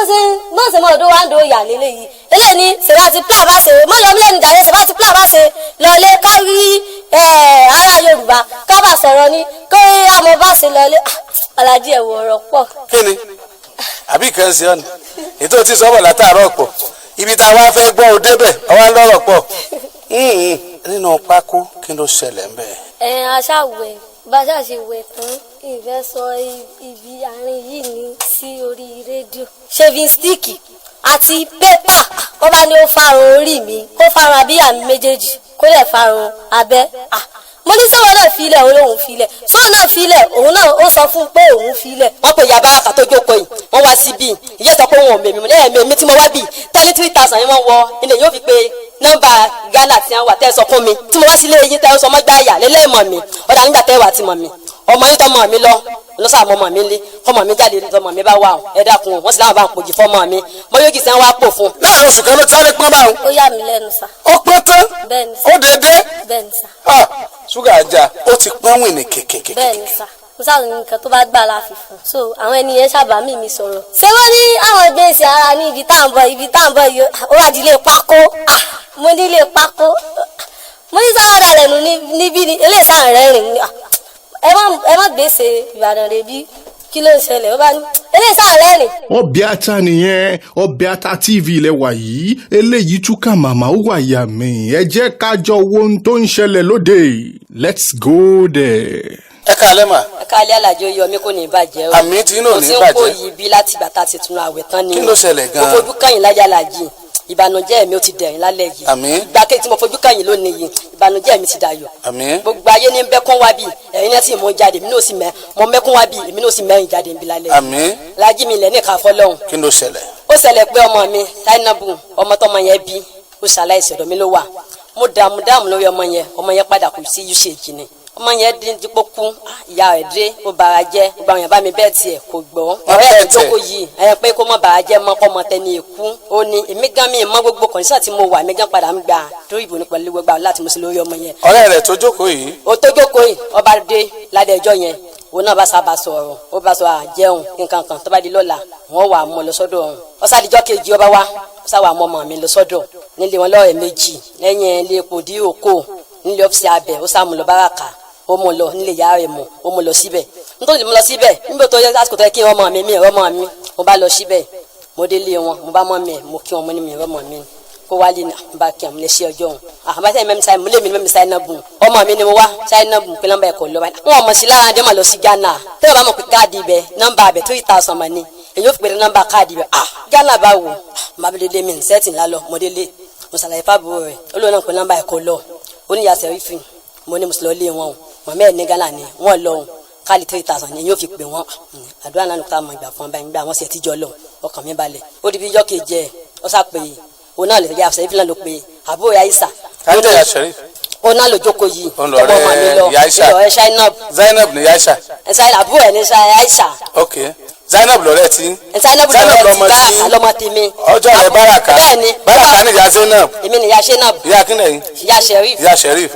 Bó ṣe mọ́ ọdún wa ń do ìyà lélẹ̀ yìí. Eléyìí ni ṣèwá ti plan bá ṣe mọ́ yọmí lẹ́nu jàre, ṣèwá ti plan bá ṣe lọlé kárí ará Yorùbá ká bá sọ̀rọ̀ ni kó àmọ́ bá ṣe lọlé. Alájí, ẹ̀wọ̀ ọ̀rọ̀ pọ̀. Kí ni àbí kan ṣe ọ ni ètò tí sọ́bọ̀ látàárọ̀ pọ̀, ibi tá a wá fẹ́ gbọ́ ò débẹ̀, ọwá lọ́rọ̀ pọ̀ nínú pákó. Kí ló ṣẹlẹ̀ ń bẹ̀? Ẹ aṣáwẹ̀ bá a ṣe wẹ̀ tán, ìfẹ́ sọ ibi àárín yìí ní sí orí rédíò. Shaving stick àti pépà, wọ́n bá ní ó fárun orí mi, kó fárun abíyá mi méjèèjì, kó lè fárun abẹ́. Mo ní sọ́wọ́n náà filẹ̀, òun lòun filẹ̀, sọ́wọ́n náà filẹ̀, òun náà ó sọ fún un pé òun filẹ̀. Wọ́n pe ìyá Báràkà tó jókòó yìí, wọ́n wá síbí, ìyá sọ pé òun ò mèmí. Mo ní ẹ̀mí tí mo wá bì tẹ́lẹ̀ 3,000 yẹn, wọ́n wọ ilé yóò fi pe nọ́mbà Ghana tí wọ́n wà tẹ́ sọ fún mi tí mo wá sílé yín tẹ́ sọ mọ́gbà àyà lélẹ́mọ̀ mi ọ̀dà nígbà tẹ́ wà tí mọ̀ mi ọmọ yín tọmọ mi lọ lọ́sà mọ́mọ́ mi lé kọ́mọ mi jáde tọmọ mi bá wà ó. Ẹ dákun, wọ́n sì láwọn bá ń pòjì fọ́mọ mi mọ́ yóò kì í sẹ́ wá pò fún. Láàrin oṣù kan ló ti sáré pọ́n báwọn. Ó yà mí lẹ́nu sá. Ó pọ́n tán. Bẹ́ẹ̀ ni sá. Ó dédé. Bẹ́ẹ̀ ni sá. Ṣúgà ajá ó ti pọ́n wìnì kèkèkè. Bẹ́ẹ̀ ni sá, mo sáà ní nǹkan tó bá gbà láfi fún. So àwọn ẹni yẹn sábà mí mi sọ̀rọ̀. Ṣé wọ́n ní àwọn gbèsè ara ní ibi tá à ń bọ̀, ibi tá à ń bọ̀ yìí, ó wà di ilé pákó. Mo ní ilé pákó, mo ní sáà dà lẹ́nu níbí ni eléyìí sáà rẹ́rìn. Ẹ má gbèsè Ìbàdàn rẹ bí, kí ló ń ṣẹlẹ̀? Ó bá ní eléyìí sáà rẹ́rìn. Ọbẹ̀ Ata nìyẹn, Ọbẹ̀ Ata TV lẹ wà yìí. Eléyìí túkà màmá, ó wà yà mí. Ẹ jẹ́ ká jọ wo ohun tó ń ṣẹlẹ̀ lóde. Let's go there. Ẹ káalẹ́ mà. Ẹ káalẹ́, Alájọ yọ mí, kò ní bàjẹ́ o. Àmì tí inú ò ní Mo ti ń bàjẹ́. kó yìí bí láti ìgbà tá a ti tunu àwẹ̀ tán ni. Kí ló ṣẹlẹ̀ gan-an? Mo fojú kàn yín láyà, Alájì, ìbànújẹ́ mi ó ti dẹ̀rín lálẹ́ yìí. Àmín. Ìgbà kejì tí mo fojú kàn yín lónìí yìí, ìbànújẹ́ mi ti dayọ̀. Àmín. Gbogbo ayé ní bẹ́kún wá bí, ẹ̀yin náà sì mú jáde, èmi náà sì mẹ́ mo mẹ́kún wá bí, èmi náà sì mẹ́rin jáde níbi lálẹ́ yìí. Àmín. Lájí mi ilẹ̀ ní ìka fọlọ́hún. Kí ló ṣẹlẹ̀? Ó ṣẹlẹ̀ pé ọmọ mi Zainabu, ọmọ tọmọ yẹn bí, ó ṣaláìsí, ọ̀dọ̀ mi ló wà. Mo dààmú dààmú lórí ọmọ yẹn. Ọmọ yẹn padà kù sí usage ni ọmọ yẹn dín dípò kú. Ìyá rẹ̀ dé, ó bara jẹ́. Gbogbo àwọn yẹn bá mi bẹ́ẹ̀ tiẹ̀ kò gbọ́. Wọ́n Ọ̀rẹ́ ẹ̀ bẹ́ẹ̀ tó tiẹ̀. jókòó yìí ẹ pé kó mọ̀ bara jẹ́ mọ́, kọ́ mọ tẹni èkú. Ó ní èmi gan mi mọ́ gbogbo condition tí mo wà, èmi gan padà ń gbà torí ìbò ní pẹ̀lú gbogbo àwọn láti mo sì lórí ọmọ yẹn. Ọ̀rẹ́ rẹ̀ tó jókòó yìí. Ó tó jókòó yìí, ọba dé ládẹ́ ẹjọ́ yẹn, òun náà bá sábà sọ̀rọ̀, ó bá sọ àjẹun nǹkan kan, tó bá di lọ́la wọ́n wà mọ́ lọ sọ́dọ̀ ọ̀hún. Ọ̀sádìjọ́ kejì, ọba wa ó sáwà mọ́ ọmọ mi lọ sọ́dọ̀ nílé wọn lọ́rẹ̀ méjì lẹ́yìn ilé epo dí òkò nílé ọ́fíìsì abẹ. Ó sá mú lọ báràkà, ó mú lọ nílé ìyá rẹ̀ mọ̀, ó mú lọ síbẹ̀ nítorí mú lọ síbẹ̀ níbi tó yẹ lásìkò tó yẹ kí ọmọ mi mi ọmọ mi. Mo bá lọ síbẹ̀, mo délé wọn, mo bá mọ́ mi, mo kí wọn, mo ní mi ọmọ mi kó wálé ní bá kí àwọn lè ṣe ọjọ́ òun àbá sẹ́yìn mẹ́mi sáyẹn mo lé mi ní mẹ́mi sáyẹn náà bùn ọmọ mi ni mo wá sáyẹn náà bùn pé nọ́mbà ẹ̀kọ́ lọ́wọ́ wọn mọ̀ sí lára àdéhùn lọ sí Ghana. Tẹ́lẹ̀ bá mọ̀ pé káàdì ibẹ̀, nọ́mbà ibẹ̀ 3,000 mọ̀ ni èyí ó fi pèrè nọ́mbà káàdì ibẹ̀. Ah, Ghana bá wò má bí délé mi ní sẹ́ẹ̀tì ńlá lọ. Mo délé, mo ṣàlàyé fábùrò rẹ̀, olóòórùn náà pé nọ́mbà ẹ̀kọ́ lọ. Ó ní ìyá sẹ́rífì, mo ní mo sì lọ lé wọn o, màmá ẹ̀ ní Ghana ni wọ́n lọ o, káàlì 3,000 ni yóò fi pè wọ́n. Àdúrà náà nípa àmọ́ ìgbà fún ọba ìgbà wọn sì ti jọ lọ, ọkàn mi balẹ̀. Ó di bí ijọ́ kejì ẹ̀, ó sá pé òun náà lè yà sẹ́rífì náà ló pé àbúrò yà Ìsà. Káńtẹ̀ ya Sheriff. Òun náà ló jókòó yìí. Òun lọ Tọmọ ọmọ mi lọ. Ìyá Aisha. Ìlọrẹ Zainab. Zainab ni Yaisha. Ẹsẹ àbúrò ẹ ní Aisha. Ok, Zainab lọ̀rẹ́ tí. Zainab Zainab lọrẹ ti lọmọ Báràkà tí lọmọ tèmi. Ọjọ́ rẹ̀ Báràkà. Bẹ́ẹ̀ni. Báràkà ni ìyá Zainab. Èmi ni ìyá Zainab. Ìyá akínlẹ̀ yìí. Ìyá Sheriff. Ìyá Sheriff.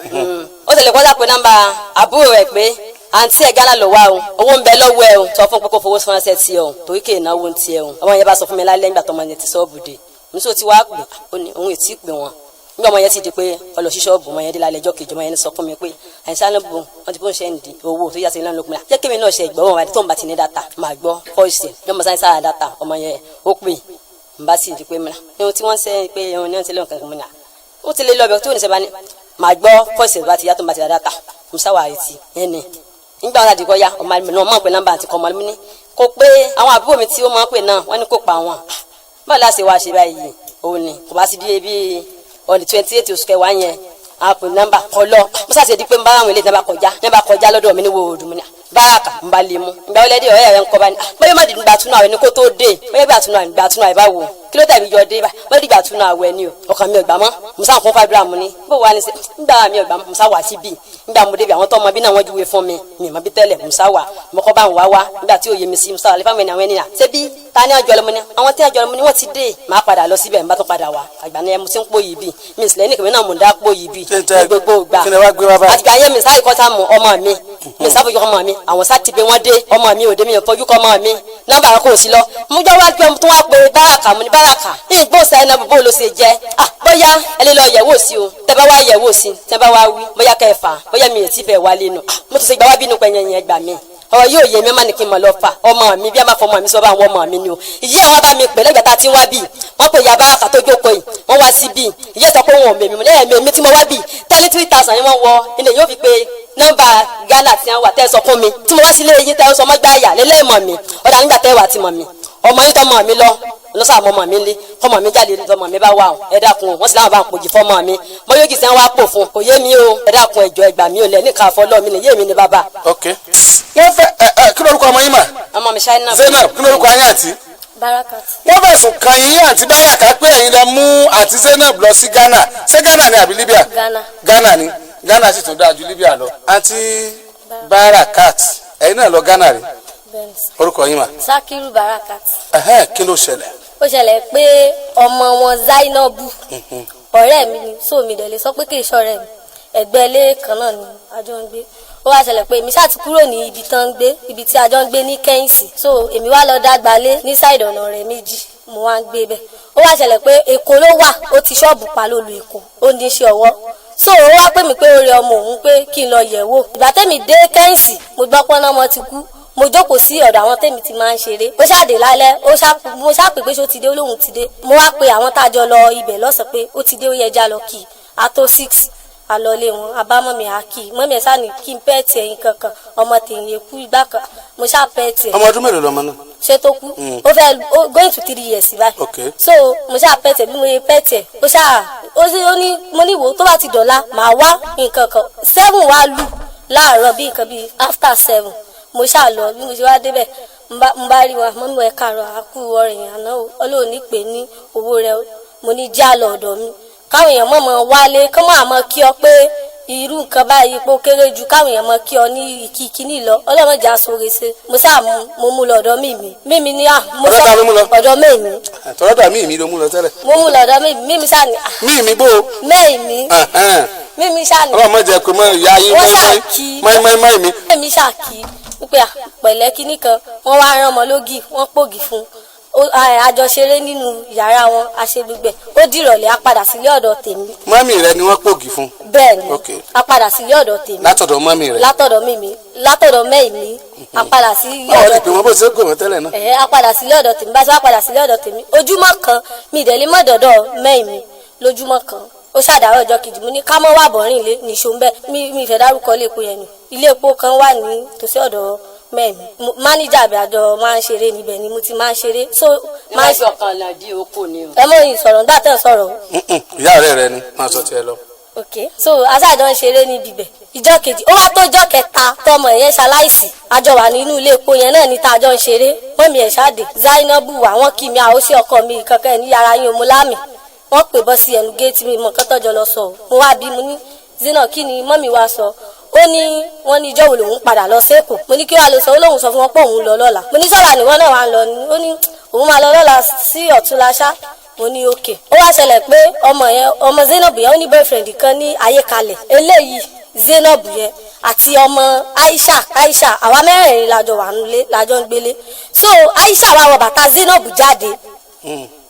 Ó tẹ̀lé kọ́lá pé nọ́mbà àbúrò rẹ̀ pé àǹtí ẹ̀ Ghana ló wá o, owó ń bẹ lọ́wọ́ ẹ o, sọ fún pé kó fowó ránṣẹ́ sí ọ torí kì í náwó ń tiẹ̀ o. Ọmọ yẹn bá sọ fún mi lálẹ́ nígbà tọmọ yẹn ti sọ́ọ̀bù dé, níṣó tí wàá pè, ó ní òun ètí pè wọn. Nígbà ọmọ yẹn ti di pé ọlọ sí ṣọ́ọ̀bù, ọmọ yẹn dé lálẹ́ ọjọ́ kejì, ọmọ yẹn sọ fún mi pé àìsàn ló bò wọ́n ti bó ń ṣe ń di owó tó yà sí lọ́nà lókun jẹ́ kémi náà ṣe ìgbọ́ wọn tó ń bá ti ní data máa gbọ́ fọ́ọ̀sì yọmọ sáyẹn sára data. Ọmọ yẹn ó pè ń bá sì di pé mìíràn ohun tí wọ́n ń sẹ́ pé ohun ní wọ́n ti lé nǹkan kan mìíràn ó ti lé lọ́bẹ̀ tó ní sẹ́ba ní màá gbọ́ fọ́ọ̀sì bá ti yá tó ń bá ti ra data musa wà retí ẹni nígbà wọn àdìgọ́ ya ọmọ mi náà mọ̀ pé nọ́mbà àti kọ́ ọmọ mi ní kó pé àwọn àbúrò mi tí ó máa ń pè náà wọ́n ní kó pa àwọn báwo láti wá ṣe báyìí. Òun ni kò bá sí bí ebi on the 28 oṣù kẹwàá yẹn, a pè nọ́mbà kọ lọ. Musa ṣe di pé n bá àwọn ilé nọ́mbà kọjá lọ́dọ̀ mi ní wo òdùnmí ní báràkà n bá lè mú ìgbà wọlé dé. Ọ̀rẹ́ rẹ̀ ń kọ́ bá ní bóyá má dìgbà túnú àwẹ̀ ní kó tó dé, bóyá gbà túnú àwẹ̀, gbà túnú àwẹ̀ báwo, kí ló tàbí yọ dé bá má dìgbà túnú àwẹ̀ ni o. Ọkàn mi ò gbà mọ́, musa kún fàdúrà mu ni bó wà ní sẹ ńgbà mi ò gbà mọ́. Musa wà síbí ńgbà mo débi àwọn tó ọmọ bí náà wọ́n júwe fún mi, mi mọ̀ bí tẹ́lẹ̀. Musa wà mo kọ́ bá ń wá wá nígbà tí òye mi sí musa wà lè fáwọn ènìyàn ènìyàn ṣé bí ta ní àjọ lọmọ ni àwọn tí àjọ lọmọ ni wọ́n ti dé, máa padà lọ síbẹ̀, ń bá tún padà wá àgbà ni mo ti ń pò yìí bì mi ìsìlẹ̀ ní kìmí náà mo ń dá pò yìí bì Ṣé n tẹ́- ní gbogbo ìgbà. Kí ni wàá gbé wá báyìí? Àtìgbà yẹn mi sáré kọ́ta mọ ọmọ mi. Mi sáfojú ọmọ mi, àwọn sá ti pé wọ́n dé, ọmọ mi ò dé, mi ò fojú kọ́ ọmọ mi, nọ́mbà kò sí lọ. Mo jọ wá pé tó wá pé Báràkà, mo ní Báràkà ìgbó Zainab bó ló ṣe jẹ́. Ah, bóyá ẹ lè lọ yẹ̀wò sí o, tẹ bá wá yẹ̀wò sí, tẹ bá wá wí bóyá kẹfà, bóyá mi ò tí fẹ́ wálé nù. Ah, mo tún ṣe gbà wá bínú pé yẹn yẹn gbà mí, ọ̀rọ̀ yóò yé mi, má ní kí n mọ̀ lọ fà ọmọ mi, bí a máa fọ ọmọ mi sọ bá àwọn ọmọ mi ni o. Ìyá àwọn bá mi pè lẹ́gbẹ̀ẹ́ tá a ti ń wá bì, wọ́n pè ya Báràkà tó jókòó yìí, wọ́n wá sí bì, ìyá sọ pé wọn ò mèmí, mo ní ẹ̀mí mi tí mo wá bì tẹ́lẹ̀ 3,000 yẹn wọ́n wọ ilé yóò fi pé nọ́mbà Ghana tí wọ́n wà tẹ́ sọ fún mi tí mo wá sílé yín tẹ́ sọ mọ́gbà yà lélẹ́mọ̀ mi ọ̀dà nígbà tẹ́ wà tí mọ̀ mi ọmọ yín tọmọ mi lọ lọ́sọ̀ àmọ́ ọmọ mi lé kọ́mọ mi jáde lọ́mọ mi bá wà o, ẹ dákun o, wọ́n sì láwọn bá ń pòjì fọ́mọ mi mọ́yọ́gì sẹ́ ń wá pò fún kò yé mi o, ẹ dákun ẹ̀jọ̀ ẹgbà mi ò lẹ̀ ní káfọ́ lọ́ọ̀ mi lè yé mi ní bàbá. Ok, wọ́n fẹ́ ẹ ẹ kí lórúkọ ọmọ yín mà? Ọmọ mi Zainab. Zainab, kí lórúkọ ayé àǹtí? Barakat. Wọ́n fẹ̀sùn kàn yín àǹtí Báràkà pé ẹ̀yin lẹ mú àǹtí Zainab lọ sí Ghana. Ṣé Ghana ni àbí Libya? Ghana. Ghana ni. Ghana sì tún dáa ju Libya lọ. Àǹtí Barakat, ẹ̀yin náà lọ Ghana rí? Bẹ́ẹ̀ni sà. Orúkọ yín mà? Sakiru Barakat. Ẹ̀hẹ́n, kí ló ṣẹlẹ̀? Ó ṣẹlẹ̀ pé ọmọ wọn Zainabu ọ̀rẹ́ mi ni, so mi dẹ̀ lè sọ pé kì í ṣọ̀rẹ́ mi, ẹ̀gbẹ́ ilé kan náà ni a jọ ń gbé. Ó wá ṣẹlẹ̀ pé èmi ṣáà ti kúrò ní ibi tán ń gbé, ibi tí a jọ ń gbé ní Kẹ́hìnsì, so èmi wá lọ dàgbà lé ní sáìdì ọ̀nà rẹ̀ méjì, mo wá ń gbé bẹ́ẹ̀. Ó wá ṣẹlẹ̀ pé Èkó ló wà, ó ti ṣọ́ọ̀bù pa lólu Èkó, ó ní iṣẹ́ ọwọ́. So ó wá pè mí pé ó rẹ ọmọ òun pé kí n lọ yẹ̀ wò. Ìgbà tẹ́mi dé Kẹ́hìnsì, mo gbọ́ pọ́n náà ọmọ ti kú. Mo jókòó sí ọ̀dọ̀ àwọn tẹ́mi ti máa ń ṣeré. Ó ṣàdé lálẹ́, mo ṣàpè pé ṣó ti dé, ó lóun ti dé. Mo wá pe àwọn tá a jọ lọ ibẹ̀ lọ́sàn-án pé ó ti dé, ó yẹ já lọ kì í. A tó 6 alọ́lé wọn, abámọ́mi àkì mọ́mi ẹ̀ sáà ní kí n pẹ́ẹ̀tì ẹ̀yìn kankan, ọmọ tèyìn ekú igbá kan, mo ṣáà pẹ́ẹ̀tì ẹ̀. Ọmọ ọdún mélòó lọmọ náà? Ṣé tó kú, ó fẹ́ going to 3 years báyìí. So mo ṣáà pẹ́ẹ̀tì ẹ̀, bí mo ṣe pẹ́ẹ̀tì ẹ̀, ó ṣáà ó sì ó ní mo ní wò ó tó bá ti dọ̀la màá wá nǹkan kan. 7 wá lù láàárọ̀, bí nǹkan bíi after 7, mo ṣáà lọ. Bí mo ṣe wá débẹ̀, n bá rí wọn, mọ́mí ẹ̀ káàárọ̀, àkú ọ̀rẹ́ yẹn àná o, Ọlọ́run ní pè ní owó rẹ o. Mo ní já lọ ọ̀dọ̀ mi, káwọn èèyàn mọ̀ mọ̀ wálé kọ́ mọ̀ àmọ́ kí ọ pé irú nǹkan báyìí pé ó kéré ju káwọn èèyàn mọ̀ kí ọ ní ìkíkí ní lọ, Ọlọ́run jà sóore ṣe. Mo ṣáà mú, mo mú lọ ọ̀dọ̀ mímí, mímí ní à mo Ọ̀dọ̀ ta ló mú lọ? Ọ̀dọ̀ mímí. Tọ́lọ́dọ̀ míì mi ló mú lọ tẹ́lẹ̀. Mo mú lọ ọ̀dọ̀ mímí, mímí ṣáà ní à Míì mi bó o. Mẹ́ẹ̀mí. Ẹ̀hẹ́n. Mímí ṣáà ní. Ọlọ́run má jẹ́ pé mọ́ ìyá yín. Wọ́n ṣáà kí mọ́í mọ́í mọ́í mi. Mímí ṣáà kí wípé à pẹ̀lẹ́ kíní kan, wọ́n wá rán ọmọ lógì, wọ́n pògì fún un. Àjọṣeré nínú yàrá wọn, àṣegbègbè, ó dìrọ̀lẹ́, a padà sílé ọ̀dọ̀ tèmi. Mọ́mì rẹ ni wọ́n pògì fún? Bẹ́ẹ̀ ni. Ok. A padà sílé ọ̀dọ̀ tèmi. Látọ̀dọ̀ mọ́mì rẹ? Látọ̀dọ̀ mímí, látọ̀dọ̀ mẹ́ẹ̀mí, a padà sí ilé Báwo ọ̀dọ̀ ti pè wọ́n bó ṣe é pè wọ́n tẹ́lẹ̀ náà? Ẹ̀hẹ́, a padà sílé ọ̀dọ̀ tèmi. Bá ṣe wá padà sílé ọ̀dọ̀ tèmi, ojúmọ́ kan mi ìdẹ̀lé mọ́ dọ̀dọ̀ mẹ́ẹ̀mí lójúmọ́ kan. Ó ṣàdárọ̀ ọjọ́ kejì, mo ní ká mọ́ wà bọ̀rìn lé nìṣó ń bẹ́ mi. Mi ìfẹ́ dárúkọ ilé epo yẹn ni, ilé epo kan wà ní tòsí ọ̀dọ̀ mẹ́ẹ̀mí. Máníjà àbí àjọ máa ń ṣeré níbẹ̀ ni mo ti máa ń ṣeré, so máa ń níwájú ọkàn náà di oko ni o. Ẹ mọ̀ yìí sọ̀rọ̀ nígbà tẹ̀ ń sọ̀rọ̀ o. Mm-mm, ìyá ọ̀rẹ́ rẹ ni, máa sọ tiẹ̀ lọ. Ok, so aṣáájọ ń ṣeré níbi ibẹ̀ ìjọ kejì, ó wá tó ìjọ kẹta tọmọ yẹn ṣaláìsí, àjọ wà nínú ilé epo yẹn náà ní tá a jọ ń ṣeré. Mọ́mí ẹ̀ ṣáàdé Zainabu, àwọn kì mí àwòṣe ọkọ mi kankan ní yàrá yín òmùlámì, wọ́n pè bọ́ sí ẹnu géètì mi mọ̀ kọ́tọ́jọ lọ sọ o. Mo wá bí mo ní Zina, kí ni mọ́mí wa sọ? Ó ní wọ́n ní ìjọ́ wo lòun padà lọ sẹ́kọ̀ọ́. Mo ní kí wàá lọ sọ? Ó lóun sọ fún wọn pé òun lọ lọ́la. Mo ní sọ́la nìwọ náà wà ń lọ ni? Ó ní òun máa lọ lọ́la sí ọ̀túnla ṣá. Mo ní òkè. Ó wá ṣẹlẹ̀ pé ọmọ yẹn, ọmọ Zainab yẹn, ó ní boyfriend kan ní ayékalẹ̀ eléyìí. Zainab yẹn àti ọmọ Aisha, Aisha, àwa mẹ́rẹ̀ẹ̀rin lájọ wà nílé, lájọ ń gbélé. So Aisha wá wọ bàtà Zainab jáde.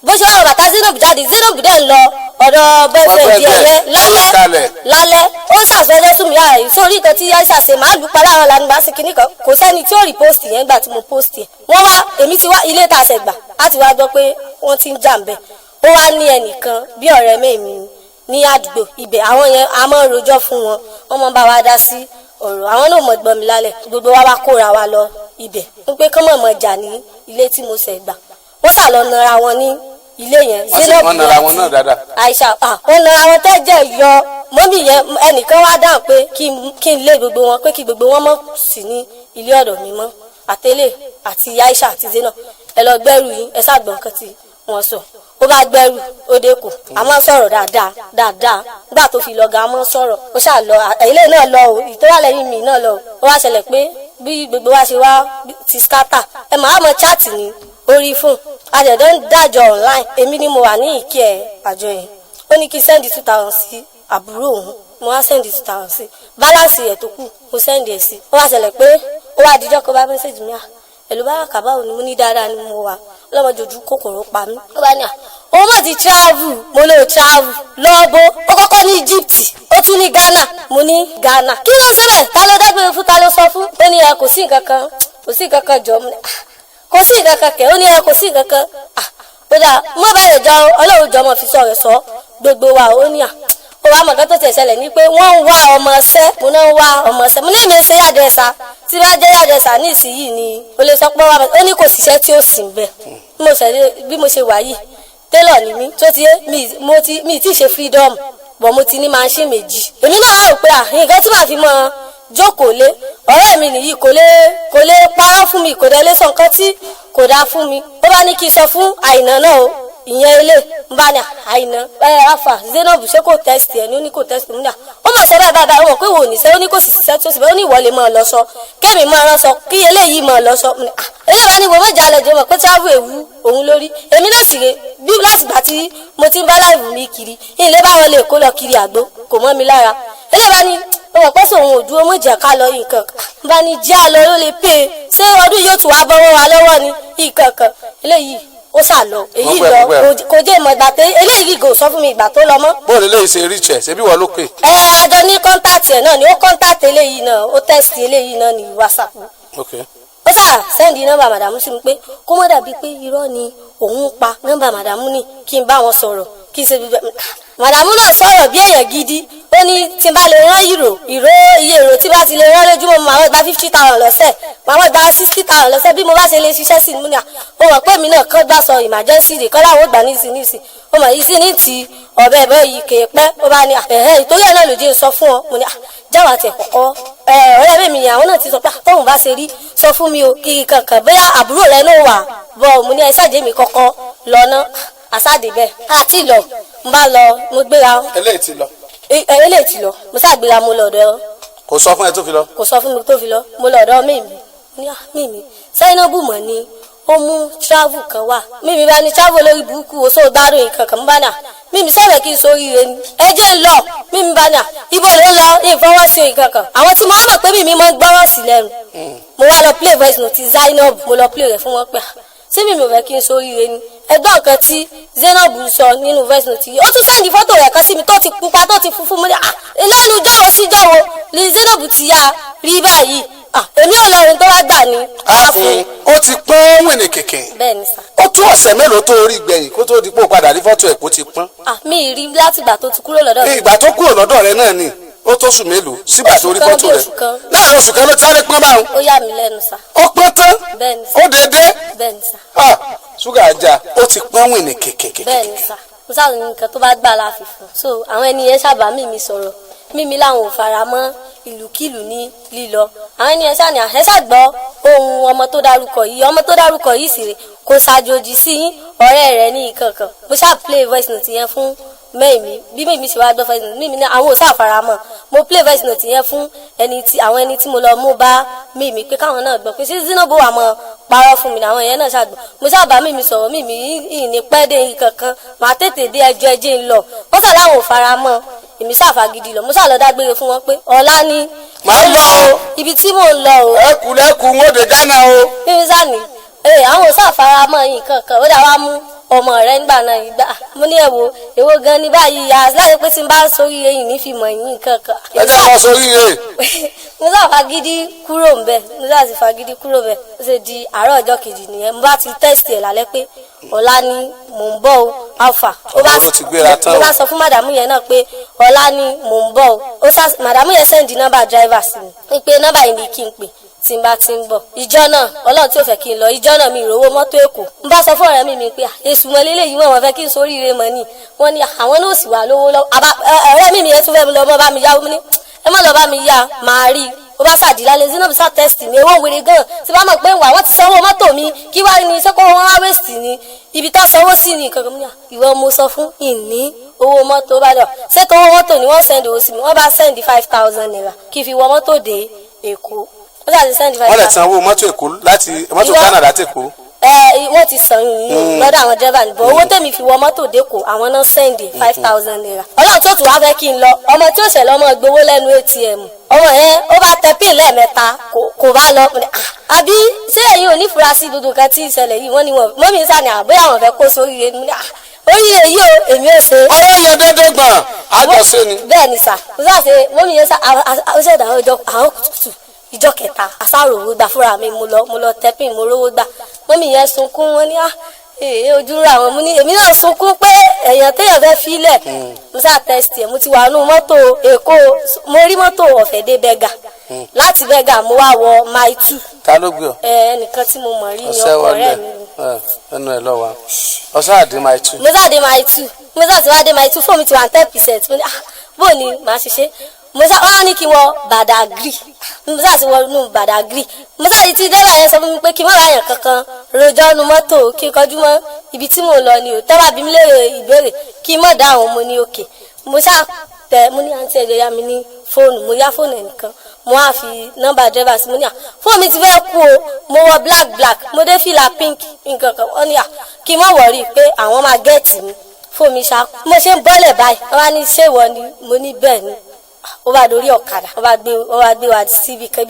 Bó ṣe wá wọ bàtà Zainab jáde, Zainab dẹ̀ ń lọ ọ̀dọ̀ boyfriend Boyfriend yẹn ẹ̀, lálẹ́. ayékalẹ̀. Lálẹ́, ó ṣàṣọjọ́ sún mi yàrá yìí sórí nǹkan tí Aisha ṣe, màá lù pa láàárọ̀ lánàá bá sí kinní kan. Kò sẹ́ni tí ó rí post yẹn. Gbà tí mo post yẹn, wọ́n wá, èmi ti wá ilé tá a ṣẹ̀ gbà á ti wá gbọ́ pé wọ́n ti ń jà ń bẹ̀. Ó wá ní ẹnìkan bí ọ̀rẹ́ mẹ́mi ní àdúgbò ibẹ̀, àwọn yẹn a máa ń rojọ́ fún wọn, wọ́n máa ń bá wa dá sí ọ̀rọ̀, àwọn náà mọ̀ gbọ́n mi lálẹ́. Gbogbo wa wá kóra wa lọ ibẹ̀ ń pé kán mọ̀ mọ̀ jà ní ilé tí mo ṣẹ̀ gbà. Wọ́n sà lọ nara wọn ní ilé yẹn. Wọ́n sì wọ́n nara wọn náà dáadáa. Aisha, ah, wọ́n nara wọn tẹ́jẹ̀ yọ mọ́mì yẹn. Ẹnìkan wá dáhùn pé kí n lé gbogbo wọn, pé kí gbogbo wọn mọ̀ sí ní ilé ọ̀dọ̀ mi mọ́, àtẹ́lẹ̀ àti Aisha àti Zainab, ẹ lọ gbẹ́rù yín. Ẹ ṣàgbọ̀n kan tí wọ́n sọ, ó bá gbẹ́rù ó dé kù. A máa ń sọ̀rọ̀ dáadáa dáadáa nígbà tó fi lọ gan, a máa ń sọ̀rọ̀. Ó ṣáà lọ, ilé náà lọ o, ìtọ́wà lẹ́yìn mi náà lọ o. Ó wá ṣẹlẹ̀ pé bí gbogbo wa ṣe wá ti scatter, ẹ máa mọ chat ní orí fún àjẹ̀dọ́ ń dájọ́ online. Èmi ni mo wà ní ìkí ẹ̀ àjọ yẹn. Ó ní kí send 2,000 sí àbúrò òun. Mo wá send 2,000 sí balance ẹ̀ tó kù, mo send ẹ̀ sí. Ó wá ṣẹlẹ̀ pé ó wá díjọ́ kó bá message mi, à pẹ̀lú bá kàbá òní. Mo ní dáadáa ni mo wà, ọlọ́mọdé ojú kòkòrò pa mí. Ó bá ní à òun mà ti travel. Mo lè travel lọ́ọ́bó. Ó kọ́kọ́ ní Egypt, ó tún ní Ghana. Mo ní Ghana, kí ló ń ṣẹlẹ̀? Ta ló dágbére fún? Ta ló sọ fún? Ó ní ẹ kò sí nǹkan kan, kò sí nǹkan kan, jọ. Mo ní kò sí nǹkan kan kẹ̀. Ó ní ẹ kò sí nǹkan kan. Ó dà mo bá rẹ̀ jọ, Ọlọ́run jọ mọ̀ fi sọ rẹ̀ sọ gbogbo wa. Ó ní à ó wàá mọ̀ nǹkan tó tẹ̀ ṣẹlẹ̀ ni pé wọ́n ń wá ọmọ ṣẹ́. Mo náà ń wá ọmọ ṣẹ́. Mo ní èmi ṣe yàdọ̀ ẹ̀sà tí bá jẹ́ yàdọ̀ ẹ̀sà ní ìsinyìí ni o lè sọ pé wà. Ó ní kò síṣẹ́ tí ó sì ń bẹ̀. Bí mo ṣe wà yìí, télọ̀ ni mí tó ti yé mi. Mo ti mi ti ṣe freedom bọ̀, mo ti ní machine méjì. Èmi náà rò pé à nǹkan tí màá fi mọ jókòó lé ọ̀rẹ́ mi nìyí, kò lè parọ́ fún mi, kò dẹ̀ lè sọ nǹkan tí kò dáa fún mi. Ó bá ní kí n sọ fún Àìná náà o, ìyẹn ilé ń bá ní Àìná ẹ afa Zainab, ṣé kò text ẹ ní? Ó ní kò text mi ní à ó mọ̀ ṣe báyìí báyìí báyìí. Ó mọ̀ pé wò ní sẹ́. Ó ní kò sì ṣiṣẹ́ tí ó sì bẹ́ẹ̀. Ó ní ìwọ lè máa lọ sọ kémi máa rán sọ kí eléyìí máa lọ sọ. Eléyìí bá ní wo mọ̀jà lẹ́jọ́ mọ̀ pé travel ewu òun lórí èmi náà sì rè bí. Láti gbà tí mo ti ń bá láìvù mi kiri, ilé báwọn lè kó lọ kiri àgbo, kò mọ́ mi lára. Eléyìí bá ní ó mọ̀ pé sòun ò dúró mọ̀jà ká lọ nǹkan bá ní jẹ́ àlọ́ ló lè pè é. Ṣé ọdún yóò tún wá bọ́wọ́ wa lọ́wọ́ ni nǹkan kan? Eléyìí ó sà lọ, èyí lọ, kò jẹ́ ìmọ̀ ìgbà tó eléyìí kò sọ fún mi ìgbà tó lọ mọ́. Bóòlù eléyìí ṣe rí tiẹ̀, ṣebí wọ́n ló pè? Ẹ àjọ ní contact ẹ̀ náà ni. Ó contact eléyìí náà, ó text eléyìí náà ní WhatsApp. Ó sà send nọ́mbà màdàmú sí mi pé kó mọ́ dàbí pé irọ́ ni òun pa. Nọ́mbà màdàmú ni kí n bá wọn sọ̀rọ̀, kí n ṣe gbígbẹ́. Màdàmú náà sọ̀rọ̀ bí èèyàn gidi. Ó ní tí n bá lè rán ìrò ìró, iye èrò tí bá ti lè rán lójúmọ́, màá gba 50,000 lọ́sẹ̀, màá gba 60,000 lọ́sẹ̀ bí mo bá ṣe lè ṣiṣẹ́ sí i. Mo ní à ó mọ̀ pé èmi náà kán gbà sọ emergency rè kọ́ láwọn ò gbà nísìn nísìn. Ó mọ̀ yìí sí ní ti ọ̀bẹ ẹ̀bọ yìí kè é pẹ́. Ó bá ní ẹ̀hẹ́ ìtorí ẹ̀ náà ló jẹ́ sọ fún ọ. Mo ní jáwà tiẹ̀ kọ́kọ́ ọ̀rẹ́ mi yẹn, àwọn náà ti sọ pé tóun bá ṣe rí sọ fún mi o, kí kankan bóyá àbúrò rẹ náà wà bọ̀. Mo ní ẹ ṣáàjẹ́ mi kọ́kọ́ lọ ná àṣàdé bẹ́ẹ̀ àti lọ. Mo bá lọ, mo gbéra. Eléyìí ti lọ. Eléyìí ti lọ. Mo ṣàgbéra, mo lọ ọ̀dọ̀. Kò sọ fún ẹ tó fi lọ? Kò sọ fún mi tó fi lọ. Mo lọ ọ̀dọ̀ mímí ní mímí Zainabu mọ̀ ni ó mú travel kan wá. Mímí bá ní travel lórí burúkú oṣù gbádùn nǹkan kan. Bá nà mímí sẹ́wẹ̀ kí n sórí rẹ ni ẹ jẹ́ ń lọ. Mímí bá nà ibo ló ń lọ, ìfọwọ́sí nǹkan kan. Àwọn tí mo wá mọ̀ pé mímí máa ń gbọ́rọ̀ sí lẹ́nu, mo wá lọ play voice note Zainab, mo lọ play rẹ̀ fún wọn pé sí mímí ò fẹ́ kí n sórí rẹ ni ẹgbọ́n nǹkan tí Zainab sọ nínú voice note yìí. Ó tún send fọ́tò rẹ̀ kan sí mi tó ti pupa, tó ti funfun. Mo ní à lẹ́nu jọ́wọ́ sí jọ́wọ́ ni Zainab ti yá rí báyìí. Èmi ò lọ ohun tó wá gbà ní. A fún ó ti pọ́n wìnì kìkì. Bẹ́ẹ̀ ni sà. Ó tún ọ̀sẹ̀ mélòó tó rí gbẹ̀yìn kó tó di pé ó padà rí fọ́tò ẹ̀ kó ti pọ́n? Mi ì rí látìgbà tó ti kúrò lọ́dọ̀ mi. Ìgbà tó kúrò lọ́dọ̀ rẹ náà ni ó tó sùn mélòó sígbà tó rí Oṣù kan. fọ́tò Bí rẹ? oṣù kan. Láàrin oṣù kan ló ti sáré pọ́n báwọn? Ó yà mí lẹ́nu sà. Ó pọ́n tán? Bẹ́ẹ̀ ni sà. Ó dédé? Bẹ́ẹ̀ ni sà. Ah, ṣúgà ajá ó ti pọ́n wìnì kìkì. Bẹ́ẹ̀ ni sà. Mo sáà ní nǹkan tó bá gbà láàfin fún. So àwọn ẹni yẹn sábà mímí sọ̀rọ̀, mímí làwọn ò fara mọ́ ìlúkìlú ní lílọ. Àwọn ẹni yẹn sáà ní àṣẹ ṣàgbọ́ ohun ọmọ tó dárúkọ yìí. Ọmọ tó dárúkọ yìí sì rè kò ṣàjòjì sí yín, ọ̀rẹ́ rẹ̀ ní ìkankan. Mo ṣáà play voice note yẹn fún mẹ́ẹ̀mí. Bí mẹ́ẹ̀mí ṣe wá gbọ́ voice note mímí ní àwọn ò sáà fara mọ́. Mo play voice note yẹn fún ẹni tí àwọn ẹni tí mo lọ mú bá mímí pé káwọn náà gbọ́ pé ṣé Zainab wà mọ́ parọ́ fún mi ní. Àwọn yẹn náà ṣàgbọ́. Mo ṣáà mímí sọ̀rọ̀, mímí yìí ní pẹ́ dé kankan, màá tètè dé, ẹjọ́ ẹjẹ́ ń lọ. Wọ́n sà láwọn ò fara mọ́. Èmi ṣáà fagídí lọ. Mo ṣáà lọ dágbére fún wọn pé ọ̀la ni Màá lọ o. ibi tí mò ń lọ o. Ẹkù lẹ́kù ń ó de Ghana o. Mímí sáà ní ee àwọn ò sáà fara mọ́ nǹkan kan. Ó dà wá mú ọmọ rẹ nígbà náà. Ìgbà mo ní ẹ wo èwo gan ni báyìí láyé pé tí n bá sórí eyín ní fi mọ̀ yín nǹkan kan. Ẹ jẹ́ kó sórí rẹ̀. Mo sáà fagídí kúrò ń bẹ̀. Mo sáà sì fagídí kúrò bẹ̀. Ó ṣe di àárọ̀ ọjọ́ kejì nìyẹn. Mo bá ti text ẹ̀ lálẹ́ pé ọ̀la ni mò ń bọ̀ o, alpha. Ó bá Ọ̀la ló ti gbéra tán mo o. bá sọ fún màdàmú yẹn náà pé ọ̀la ni mò ń bọ̀ o. Ó sá màdàmú yẹn send nọ́mbà driver sí mi pé nọ́mbà yìí ni kí n pè tí n bá ti ń bọ̀. Ìjọ náà, Ọlọ́run tí ò fẹ́ kí n lọ ìjọ náà, mi ìrówó mọ́tò Èkó. N bá sọ fún ọ̀rẹ́ mi mi pé èṣù mọ́ lélẹ́yìí, wọ́n wọ́n fẹ́ kí n sóríire mọ́ ni. Wọ́n ní àwọn náà sì wà lówó lọ́wọ́. Ọ̀rẹ́ mi mi yẹn tún fẹ́ lọ mọ́ bá mi yáwó. Mi ní ẹ má lọ bá mi yá, màá rí i. Ó bá ṣàdílálẹ̀. Zainab sá text mi, owó wèrè gan tí bá mọ̀ pé wà wọ́n ti sanwó mọ́tò mi, kí wá ní sẹ́kọ̀ wọn wá waste ní ibi tó sanwó sí ní kankan. Ní ìwọ mo sọ fún ìní owó mọ́tò bá dọ̀ ṣé tó owó mọ́tò ni wọ́n send owó sí mi. Wọ́n bá send 5,000 naira kí fi wọ mọ́tò dé Èkó. Wọ́n ṣàti send five Wọ́n lè thousand. san owó mọ́tò Èkó láti mọ́tò Irọ́. Ghana láti Èkó. Ẹ wọ́n ti sàn yín lọ́dọ̀ àwọn dírẹ́bà níbọ̀. Owó tèmi fi wọ mọ́tò dẹ́kọ̀, àwọn náà send ₦5,000. Ọlọ́run tó tún wá fẹ́ kí n lọ, ọmọ tí ó ṣẹlẹ̀, ọmọ gbowó lẹ́nu ATM, ọmọ yẹn ó bá tẹ pin lẹ́ẹ̀mẹ́ta, kò bá lọ. Mo ní, "Ah, àbí ṣé ẹ̀yin ò ní fura sí gbogbo nǹkan tí ìṣẹ̀lẹ̀ yìí?" Wọ́n ní wọn mọ́mí sani àbóyá àwọn fẹ́ kó sórí rẹ̀. Mo ní, "Ah, oríire yìí o, èmi ò ṣe." Ọ̀rọ̀ yẹn dédé gbọ̀n àjọṣe ni. Bẹ́ẹ̀ ni sà, mo sá ṣe mọ́mí yẹn sá ó ṣẹ̀dá ọjọ́ àwọn kùtùkùtù ìjọ kẹta, àṣàrò owó gbà fúnra mi. Mo lọ tẹ́pìn, mo rówó gbà. Mọ́mí yẹn sunkún, wọ́n ní, "Ah, ee, ojú ra àwọn." Mo ní èmi náà sunkún pé èèyàn téèyàn fẹ́ filẹ̀. Mo sá tẹ́sítì ẹ̀, mo ti wà nù mọ́tò Èkó, mo rí mọ́tò ọ̀fẹ́ dé Bẹ́gà. Láti Bẹ́gà mo wá wọ Mile 2. Ta ló gbé ọ? Ẹ ẹnìkan tí mo mọ̀ rí ni. Ọsẹ ọkọ wọlé ọ̀rẹ́ mi ni. Ẹnu ẹ lọ wa, ọsẹ àdé Mile 2. Mo sá dé Mile 2, mo sá ti wá dé Mile 2, fóònù mi ti wà ní 10%. Mo ní, "Ah, bó ni màá ṣe ṣe?" Mo sá wọ́n á ní kí n wọ Badagry. Mo sá ti wọ inú Badagry, mo sá ti ti dẹ́rẹ́ yẹn sọ fún mi pé kí n má bàa yàn kankan rojọ́ nu mọ́tò, kí n kọjú mọ́ ibi tí mò ń lọ ni o, tẹ́wà bí mi léèrè ìbéèrè kí n mọ̀ dáhùn. Mo ní òkè. Mo sá tẹ, mo ní, "Àǹtí, ẹ̀jẹ̀ yá mi ní fóònù." Mo yá fóònù ẹnìkan, mo wá fi nọ́mbà dírẹ́bà sí. Mo ní, "À, fóònù mi ti fẹ́ kú o, mo wọ black black, mo dé fìlà pink nǹkan kan." Wọ́n ní, à, kí n má worry pé àwọn máa get mi. Fóònù mi ṣá, mo ṣe ń bọ́lẹ̀ báyìí, wọ́n wá ní, "Ṣé ìwọ ni?" Mo ní, "Bẹ́ẹ̀ ni." Ó bá dorí ọ̀kadà, wọ́n bá gbé wa sí ibi kan.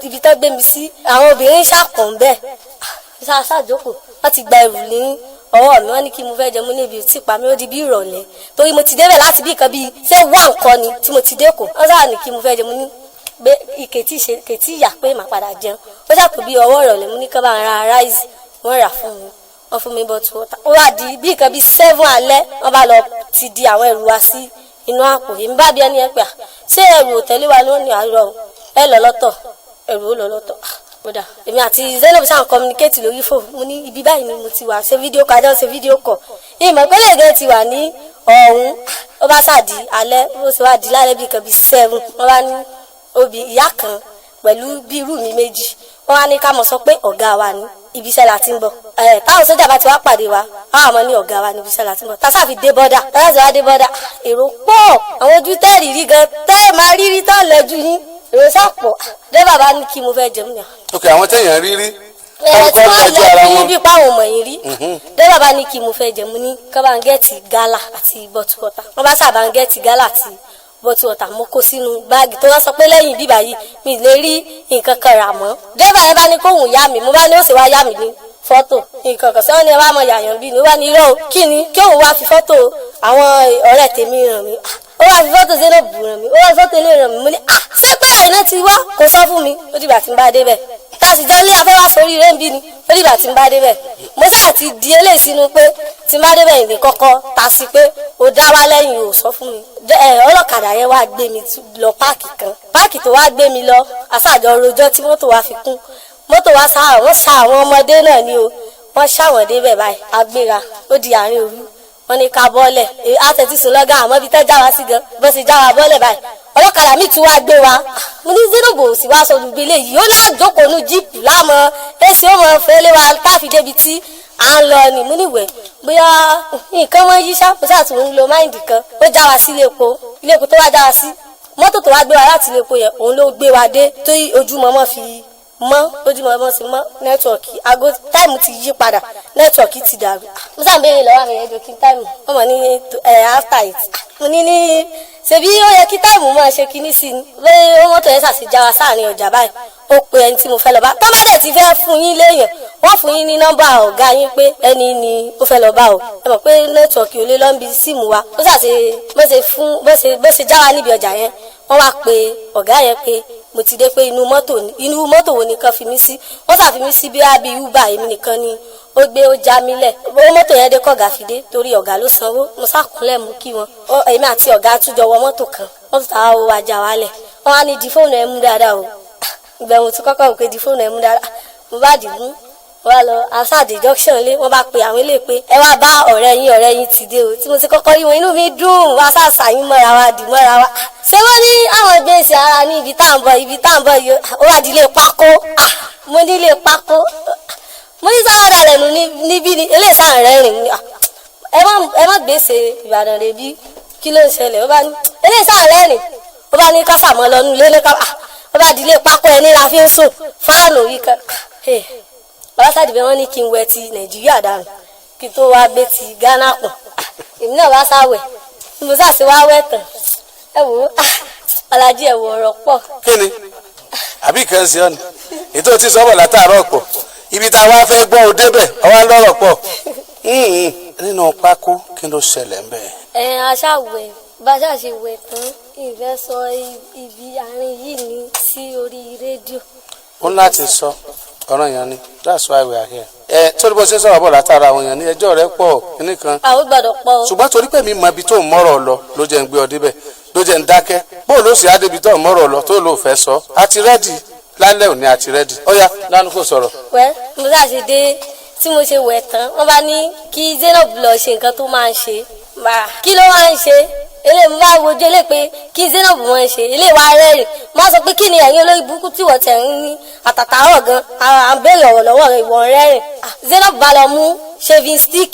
Ibi tán gbé mi sí, àwọn obìnrin ṣàkàn bẹ́ẹ̀ ṣàjókòó, wọ́n ti gba ẹrù ní ọwọ́ mi. Wọ́n ní kí mo fẹ́ jẹ, mo ní ibi tí pa mi, ó di bí ìrọ̀lẹ́ torí mo ti débẹ̀ láti bí nǹkan bíi ṣé wà nǹkan ni tí mo ti dé kò. Wọ́n sáà ní kí mo fẹ́ jẹ, mo ní pé ìkètì ṣe kètì ìyà pé màá padà jẹun. Ó ṣàtò bí ọwọ́ ìrọ̀lẹ́, mo ní kí wọ́n bá ń ra ráìsì, wọ́n rà fún mi, wọ́n fún mi bottle water. Ó wá di bí nǹkan bíi 7 alẹ́, wọ́n bá lọ ti di àwọn ẹrù wa sí inú àpò. Èmi bá bí ẹni ẹ pé, à, ṣé ẹrù ò tẹ́lẹ̀ wa lónìí? Àárọ̀ ẹ lọ lọ́tọ̀, ẹrù ó lọ lọ́tọ̀. Kódà èmi àti Zainab ṣáà ń communicate lórí fóònù. Mo ní ibi báyìí ni mo ti wà, ṣe video call, àjọ ṣe video call. Ìmọ̀ pẹ́lẹ́ gan ti wà ní ọ̀hún. Ó bá ṣàdí alẹ́, ó sì wá di lálẹ́ bíi kan bíi 7, wọ́n bá ní obì ìyá kan pẹ̀lú bí irú mi méjì, wọ́n wá ní ká mọ̀ sọ pé ọ̀gá wa ní ibi iṣẹ́ la ti ń bọ̀. Ẹ̀ táwọn sójà bá ti wá pàdé wa, àwọn àmọ́ ní ọ̀gá wa ní ibi iṣẹ́ la ti ń bọ̀. Tá a sáà fi dé bọ́dà, tá a sì wá dé bọ́dà, èrò pọ̀, àwọn ojú tẹ́ẹ̀rì rí gan tẹ́ẹ̀ máa rí rí tán lẹ́jú yín, èrò sàpọ̀. Dẹ́bà bá ní kí mo fẹ́ jẹun ní Ok, àwọn téèyàn rí rí. Ẹ tí kálukú wọ́n lẹ́jọ́ ara lọ wọn. bí páwọn ọmọ yìí rí. Dẹ́bà bá ní kí mo fẹ́ jẹun, ní kọ́ bá ń get Gala àti bottle water. Wọ́n bá sábà ń get Gala àti bottle water, mo kó sínú báàgì tó wọ́n sọ pé lẹ́yìn bíbá yìí mi lè rí nǹkan kan rà mọ́. Dẹ́bà yẹn bá ní kóhùn yá mi, mo bá ní ó sì wá yá mi ní fọ́tò nǹkan kan sẹ́wọ́n ni ẹ wá mọ yàyàn bí ni. Ó wá ní irọ́ o, kí ni kí òun wá fi fọ́tò àwọn ọ̀rẹ́ tèmi ràn mí? Ó wá fi fọ́tò Zainab ràn mí, ó wá fi fọ́tò ilé ràn mí. Mo ní, "Ah, ṣé pé àìná ti wá kò sọ fún mi?" Ó dìgbà tí n bá débẹ̀, tá a sì jọ ní afẹ́ wá sórí rẹ̀ ń bí ni. Ó dìgbà tí n bá débẹ̀, mo sáà ti di eléyìí sínú pé tí n bá débẹ̀ ìní kọ́kọ́ ta sí pé ó dá wá lẹ́yìn, ò sọ fún mi. Ẹ ọlọ́kadà yẹn wá gbé mi lọ páàkì kan. Páàkì tó wá gbé mi lọ, àṣàjọ rojọ́ tí mọ́tò wa fi kún mọ́tò wa sá. Wọ́n sá àwọn ọmọdé náà ni o, wọ́n ṣàwọ̀n débẹ̀ báyìí. Agbéra, ó di àárín òru, wọ́n ní ká bọ́ọ̀lẹ̀ àtẹ̀tísùn lọ́gà, àmọ́ ibi tẹ́ já wa sí gan, bó ṣe já wa bọ́ọ̀lẹ̀ báyìí, ọlọ́kadà mi tún wá gbé wa. Mo ní Zainab sì wá sọ gbogbo eléyìí, ó lájókòó nu jíìpù láàmú èsì, ó mọ fẹ́lẹ́ wa káfí débi tí à ń lọ ni. Mo níwèé bóyá nǹkan wọn yí ṣá, mo ṣáà tún ń lo mind kan. Ó já wa sí ilé epo. Ilé epo tó wá já wa sí, mọ́tò tó wá gbé wa láti ilé epo yẹn, òun ló gbé wa dé tó ojúmọmọ fi mọ́. Ojúmọmọ sí mọ́, network aago time ti yí padà, network ti dàrú. Mo sáà ń béèrè lọ́wọ́ àwọn èèyàn kí n time, wọ́n mọ̀ ní after 8. Mo ní ní ṣebí ó yẹ kí time máa ṣe kinní sí ni lórí mọ́tò yẹn. Ṣàṣì já wa sáàrin ọjà báyìí, ó pe ẹni tí mo fẹ́ lọ bá. Tó bá dẹ̀ ti fẹ́ fún yín léèyàn, wọ́n fún yín ní nọ́mbà ọ̀gá yín pé ẹni ni ó fẹ́ lọ bá o. Ẹ mọ̀ pé network ò lè lọ́n bí síìmù wa. Ó ṣàṣe bó ṣe fún bó ṣe já wa níbi ọjà yẹn, wọ́n wá pe ọ̀gá yẹn pé mo ti dé, pé inú mọ́tò wo nìkan fi mí sí. Wọ́n ṣàfi mí sí bí i Uber, èmi nìkan ni ó gbé, ó já mi lẹ̀. Owó mọ́tò yẹn dé kọ̀gá fi dé torí ọ̀gá ló sanwó. Mo ṣàkúnlẹ̀ mú kí wọn. Èmi àti ọ̀gá túnjọ wọ mọ́tò kan. Mọ́tò táwa wo wá já wa lẹ̀, wọ́n á ní di fóònù ẹ̀ mú dáadáa o. Ìgbà mo tún kọ́kọ́ wò pé di fóònù ẹ̀ mú dáadáa, mo bá dìbò wọ́n lọ asade junction lé. Wọ́n bá pe àwọn ilé pé ẹ wá bá ọ̀rẹ́ yín, ọ̀rẹ́ yín ti dé o. Tí mo ti kọ́kọ́ rí wọn, inú mi dùn, wá sàṣà yín mọ́ra wa, dì mọ́ra wa. Ṣé wọ́n ní àwọn gbèsè ara ní ibi tá à ń bọ̀, ibi tá à ń bọ̀ yìí, ó wá di ilé pákó. Mo ní ilé pákó, mo ní sáwádà lẹ́nu níbí ni eléyìí sáà rẹ́rìn ní. Ẹ má gbèsè Ìbàdàn rẹ bí, kí ló ń ṣẹlẹ̀? Ó bá ní eléyìí sáà rẹ́rìn, ó bá ní kásàmọ́ lọ́nu ilé ní ká. Ó bá di ilé pákó, ẹni la fi ń sùn, fáànù yìí kan. Bàbá sàdìbẹ́ wọn ní kí n wẹ̀ ti Nàìjíríà dànù kí n tó wá gbé ti Ghana pọ̀. Èmi náà bá sáwẹ̀, mo sàṣe wá wẹ̀ tán. Ẹ wò ó, Alájí, ẹ wò, ọ̀rọ̀ pọ̀. Kí ni? Àbí nǹkan ṣe ọ́ ni? Ètò tí sọ́bọ̀ látàárọ̀ pọ̀. Ibi tá a wá fẹ́ gbọ́ ò débẹ̀, ọwá lọ́rọ̀ pọ̀. Nínú pákó, kí ló ṣẹlẹ̀ ń bẹ̀? Ẹ aṣáwẹ̀, bá a ṣàṣe wẹ̀ tán, ìfẹ́ sọ ibi àárín yìí ní sí orí rédíò. Ó ní láti sọ ọ̀ràn yẹn ni. That's why we are here. Ẹ torí bó ṣe sọ̀rọ̀ bọ̀ látara, àwọn èèyàn ní ẹjọ́ rẹ pọ̀ kíní kan. Àwọn gbọ́dọ̀ pọ̀ o. Ṣùgbọ́n torí pé mi mọ ibi tó ń mọ́rọ̀ lọ ló jẹ́ ń gbé ọ débẹ̀, ló jẹ́ ń dákẹ́. Bó ló sì á débi tó ń mọ́rọ̀ lọ tó ló fẹ́ sọ? Àti ready lálẹ́ òní, àti ready. Ó yá, lánàá kò sọ̀rọ̀. Wẹ́ mo ṣàṣe dé tí mo ṣe wẹ̀ tán, wọ́n bá ní kí Zainab lọ ṣe nǹkan tó máa ń ṣe. Kí ló máa ń ṣe eléyìí? Mo bá wojú eléyìí pé kí Zainab máa ń ṣe eléyìí, wá rẹ́rìn. Mo sọ pé kí ni ẹ̀yin olórí burúkú tí wọ́n tẹ̀ ń ní àtàtàrọ̀ gan, à ń béèrè ọ̀rọ̀ lọ́wọ́ rẹ̀, ìwọ̀n rẹ́rìn. Zainab bá lọ mú shaving stick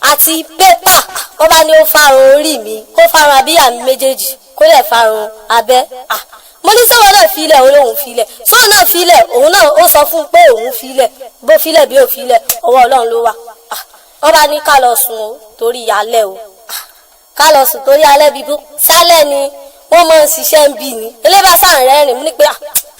àti pépà, wọ́n bá ní ó fárun orí mi, kó fárun abíyá mi méjèèjì, kó lè fárun abẹ́. Mo ní sọ́wọ́n náà filẹ̀, òun lòun filẹ̀, sọ́wọ́n náà filẹ̀, òun náà ó sọ fún un pé òun filẹ̀, bó filẹ̀ bí ò filẹ̀, ọwọ́ Ọlọ́run ló wà. Wọ́n bá ní ká lọ sùn o torí alẹ́ o, ká lọ sùn torí alẹ́ bíbú sálẹ̀ ni wọ́n máa ń ṣiṣẹ́ ń bí ni. Elébà sáà rẹ́rìn. Mo ní pé